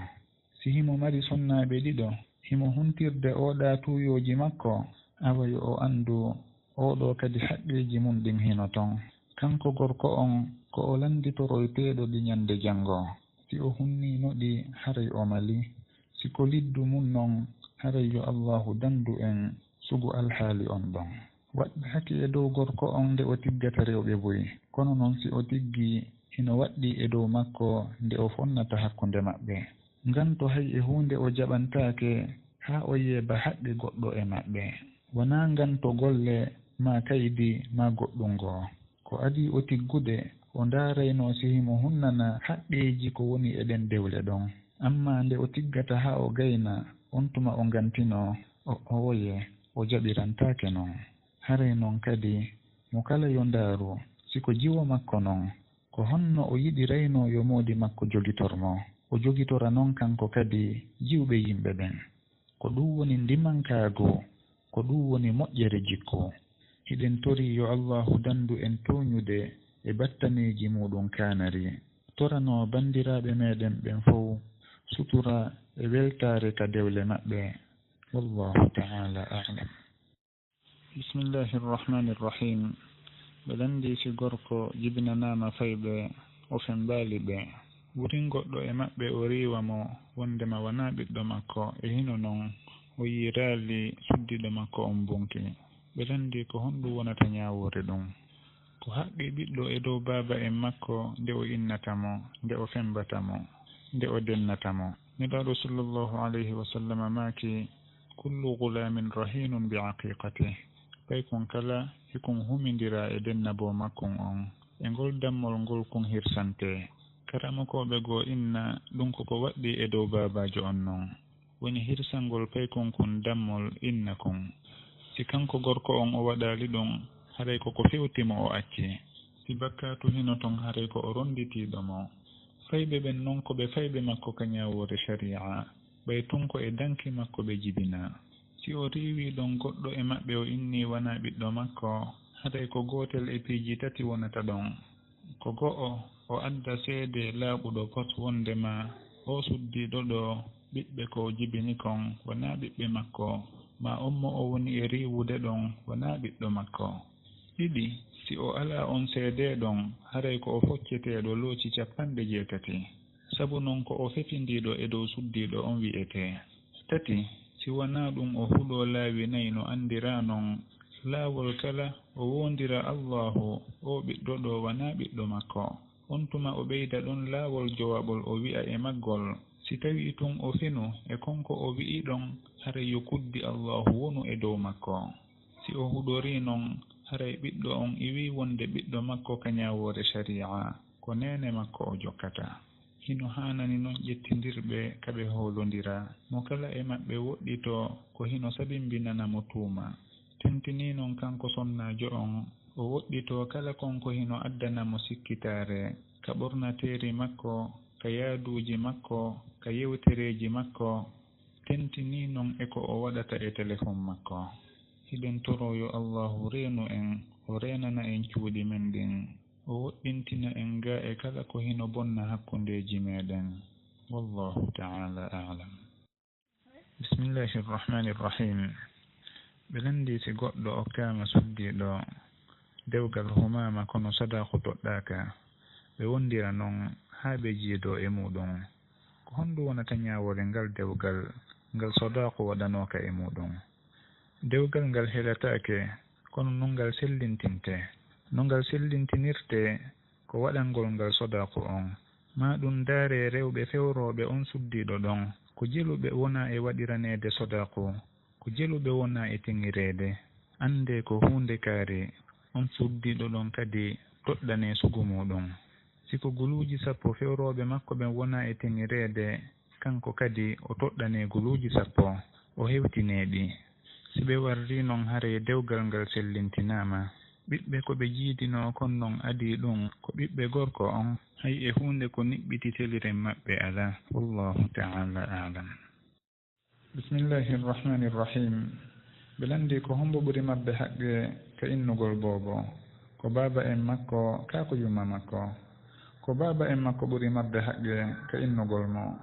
Si himo mari sonnaaɓe ɗiɗo, himo huntirde oo ɗaa tuuyooji makko, awa yo o anndu oo ɗoo kadi haqqeeji mun ɗin hino ton. Kanko gorko on, ko o lannditoroyteeɗo ɗi ñande janngo. Si o hunniino ɗi, haray o mali. Si ko liddu mun non, haray yo Allaahu danndu en sugu alhaali on ɗon. Waɗɗaaki e dow gorko on nde o tiggata rewɓe buy, kono non si o tiggii, hino waɗɗii e dow makko nde o fonnata hakkunde maɓɓe. Nganto hay e huunde o jaɓantaake haa o yeeba haqqe goɗɗo e maɓɓe. Wanaa nganto golle maa kaydi maa goɗɗun goo. Ko adii o tiggude, o ndaaraynoo si himo hunnana haqqeeji ko woni e ɗen dewle ɗon. Ammaa nde o tiggata haa o gayna, on tuma o ngantinoo, o, owoye, o jaɓirantaake non. Haray non kadi, mo kala yo ndaaru, si ko jiwo makko non, ko honno o yiɗiraynoo yo moodi makko jogitor mo, o jogitora non kanko kadi jiwɓe yimɓe ɓen. Ko ɗun woni ndimankaagu, ko ɗun woni moƴƴere jikku. Hiɗen torii yo Allaahu danndu en tooñude e battaneeji muuɗun kaanari. Toranoo banndiraaɓe meɗen ɓen fow sutura e weltaare ka dewle maɓɓe. Wallaahu ta'aalaa a'lam. Bismillahir Rahmanir Rahim. Ɓe lanndii si gorko jibinanaama fayɓe, o femmbaali ɓe. Wurin goɗɗo e maɓɓe o riiwa mo wonndema wanaa ɓiɗɗo makko, e hino non o yiiraali suddiiɗo makko on bunki. Ɓe lanndii ko honɗun wonata ñaawoore ɗun. Ko haqqi ɓiɗɗo e dow baaba en makko nde o innata mo, nde o femmbata mo, nde o dennata mo. Nelaaɗo sallallahu alayhi wa sallam maaki: "Kullu ghulaamin rahiinun bi aqiiqatih." Paykun kala hikun humindiraa e dennaboo makkun on. E ngol dammol ngol kun hirsantee. Karamokooɓe goo inna ɗun ko ko waɗɗii e dow baabaajo on non. Woni hirsangol paykun kun dammol inna kun. Si kanko gorko on o waɗaali ɗun, haray ko ko fewti mo o acci. Si bakkaatu hino ton, haray ko o ronnditiiɗo mo. Fayɓe ɓen non ko ɓe fayɓe makko ka ñaawoore shari'a, ɓay tun ko e danki makko ɓe jibinaa. Si o riiwii ɗon goɗɗo e maɓɓe o innii wanaa ɓiɗɗo makko, haray ko gootel e piiji tati wonata ɗon. Ko go'o, o adda seedee laaɓuɗo pos wonndema oo suddiiɗo ɗoo ɓiɓɓe ko o jibini kon wanaa ɓiɓɓe makko, maa on mo o woni e riiwude ɗon wanaa ɓiɗɗo makko. Ɗiɗi, si o alaa on seedee ɗon, haray ko o focceteeɗo looci cappanɗe jeetati. Sabu non ko o fefindiiɗo e dow suddiiɗo on wi'etee. Tati, si wanaa ɗun o huɗoo laawi nay no anndiraa non, laawol kala o woondira Allaahu, oo ɓiɗɗo ɗoo wanaa ɓiɗɗo makko. On tuma o ɓeyda ɗon laawol jowaɓol o wi'a e maggol, si tawii tun o fenu e kon ko o wi'i ɗon, haray yo kuddi Allaahu wonu e dow makko. Si o huɗorii non, haray ɓiɗɗo on iwii wonde ɓiɗɗo makko ka ñaawoore shari'a, ko neene makko o jokkata. Hino haanani non ƴettindirɓe ka ɓe hoolondira, mo kala e maɓɓe woɗɗitoo ko hino sabimbinana mo tuuma. Tentinii non kanko sonnaajo on, o woɗɗitoo kala kon ko hino addana mo sikkitaare, ka ɓornateeri makko, ka yaaduuji makko, ka yewtereeji makko, tentinii non e ko o waɗata e telefon makko. Hiɗen toroo yo Allaahu reenu en, o reenana en cuuɗi men ɗin, o woɗɗintina en gaa e kala ko hino bonna hakkundeeji meɗen. Wallaahu ta'aalaa a'lam. Bismillahir Rahmanir Rahim. Ɓe lanndii si goɗɗo okkaama suddiiɗo dewgal humaama kono sodaaku toɗɗaaka, ɓe wonndira non haa ɓe jiidoo e muuɗum. Ko honɗum wonata ñaawoore ngal dewgal ngal sodaaku waɗanooka e muuɗum? Dewgal ngal helataake, kono no ngal sellintintee. No ngal sellintinirtee ko waɗangol ngal sodaaku on. Maa ɗum ndaaree rewɓe fewrooɓe on suddiiɗo ɗon, ko jeluɓe wonaa e waɗiraneede sodaqu, ko jeluɓe wonaa e teŋireede. Anndee ko huunde kaari, on suddiiɗo ɗon kadi toɗɗanee sugu muuɗum. Si ko guluuji sappo fewrooɓe makko ɓen wonaa e teŋireede, kanko kadi o toɗɗanee guluuji sappo, o hewtinee ɗi. Si ɓe warrii non, haray dewgal ngal sellintinaama. Ɓiɓɓe ko ɓe jiidinoo kon non adii ɗum, ko ɓiɓɓe gorko on, hay e huunde ko niɓɓiti teliren maɓɓe alaa. Wallaahu ta'aalaa a'lam. Bismillaahi Rahmaani Rahiim. Ɓe lanndii ko hommbo ɓuri marde haqqe ka innugol boobo? Ko baaba en makko, kaa ko yumma makko? Ko baaba en makko ɓuri marde haqqe ka innugol mo.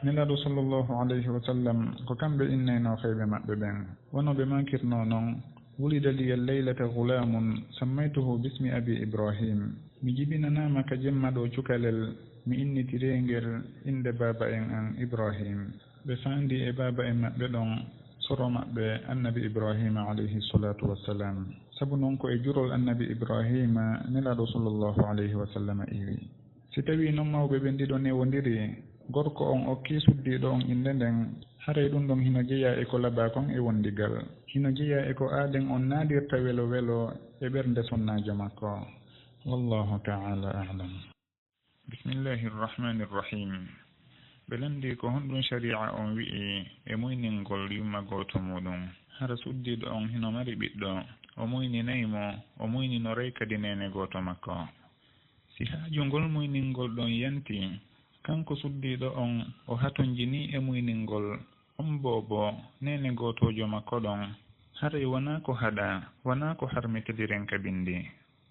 Nelaaɗo sallallaahu alayhi wa sallam, ko kamɓe innaynoo feyɓe maɓɓe ɓen. Wano ɓe maakirnoo non, "Wulida liya laylata gulaamun sammaytuhu bismi abi Ibrahim." Mi jibinanaama ka jemma ɗoo cukalel, mi innitiree ngel innde baaba en an Ibrahim. Ɓe faandii e baaba en maɓɓe ɗon soro maɓɓe Annabi Ibrahima alayhi salaatu wassalaam. Sabu non ko e jurol Annabi Ibrahima Nelaaɗo sallallaahu alayhi wa sallam iwi. Si tawii non mawɓe ɓen ɗiɗo newondiri, gorko on okkii suddiiɗo on innde nden, haray ɗum ɗon hino jeyaa e ko labaa kon e wondigal. Hino jeyaa e ko aaden on naadirta welo welo e ɓernde sonnaajo makko. Wallaahu ta'aalaa a'lam. Bismillaahi Rahmaani Rahiim. Ɓe lanndii ko honɗum shari'a on wi'i e muyningol yumma gooto muuɗum? Hara suddiiɗo on hino mari ɓiɗɗo, o muyninay mo, o muyninoray kadi neene gooto makko. Si haaju ngol muyningol ɗon yanti, kanko suddiiɗo on o hatonjinii e muyningol on boobo neene gootoojo makko ɗon, haray wanaa ko haɗaa, wanaa ko harmi teliren ka binndi.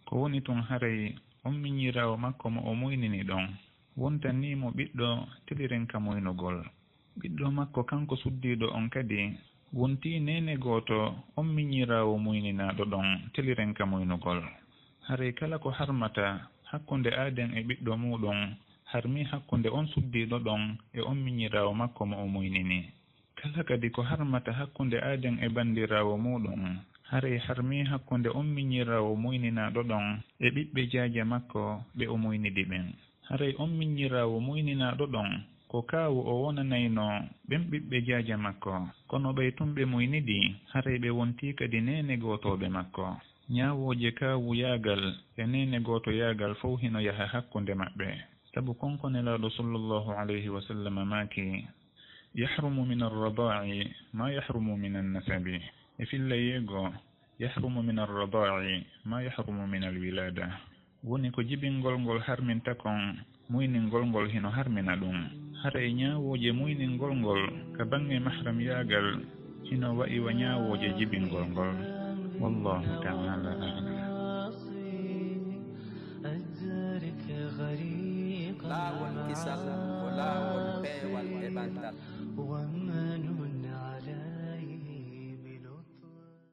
Ko woni tun, haray on miñiraawo makko mo o muynini ɗon wontanii mo ɓiɗɗo teliren ka muynugol. Ɓiɗɗo makko kanko suddiiɗo on kadi wontii neene gooto on miñiraawo muyninaaɗo ɗon teliren ka muynugol. Haray kala ko harmata hakkunde aaden e ɓiɗɗo muuɗum, harmii hakkunde on suddiiɗo ɗon e on miñiraawo makko mo o muynini. Kala kadi ko harmata hakkunde aaden e banndiraawo muuɗum, haray harmii hakkunde on miñiraawo muyninaaɗo ɗon e ɓiɓɓe jaaja makko ɓe o muynidi ɓen. Haray on miñiraawo muyninaaɗo ɗon, ko kaawu o wonanaynoo ɓen ɓiɓɓe jaaja makko. Kono ɓay tun ɓe muynidii, haray ɓe wontii kadi neene gootooɓe makko. Ñaawooje kaawuyaagal e neene gootoyaagal fow hino yaha hakkunde maɓɓe. Sabu kon ko Nelaaɗo sallallaahu alayhi wa sallam maaki, "Yahrumu min arradaa'i ma yahrumu min annasabi." E fillayeego, "Yahrumu min arradaa'i ma yahrumu min alwilaada." Woni ko jibingol ngol harminta kon, muyningol ngol hino harmina ɗum. Haray ñaawooje muyningol ngol ka baŋŋe mahramyaagal hino wa'i wa ñaawooje jibingol ngol. Wallaahu ta'aalaa a'lam. Laawol kisal ko laawol peewal e ɓanndal.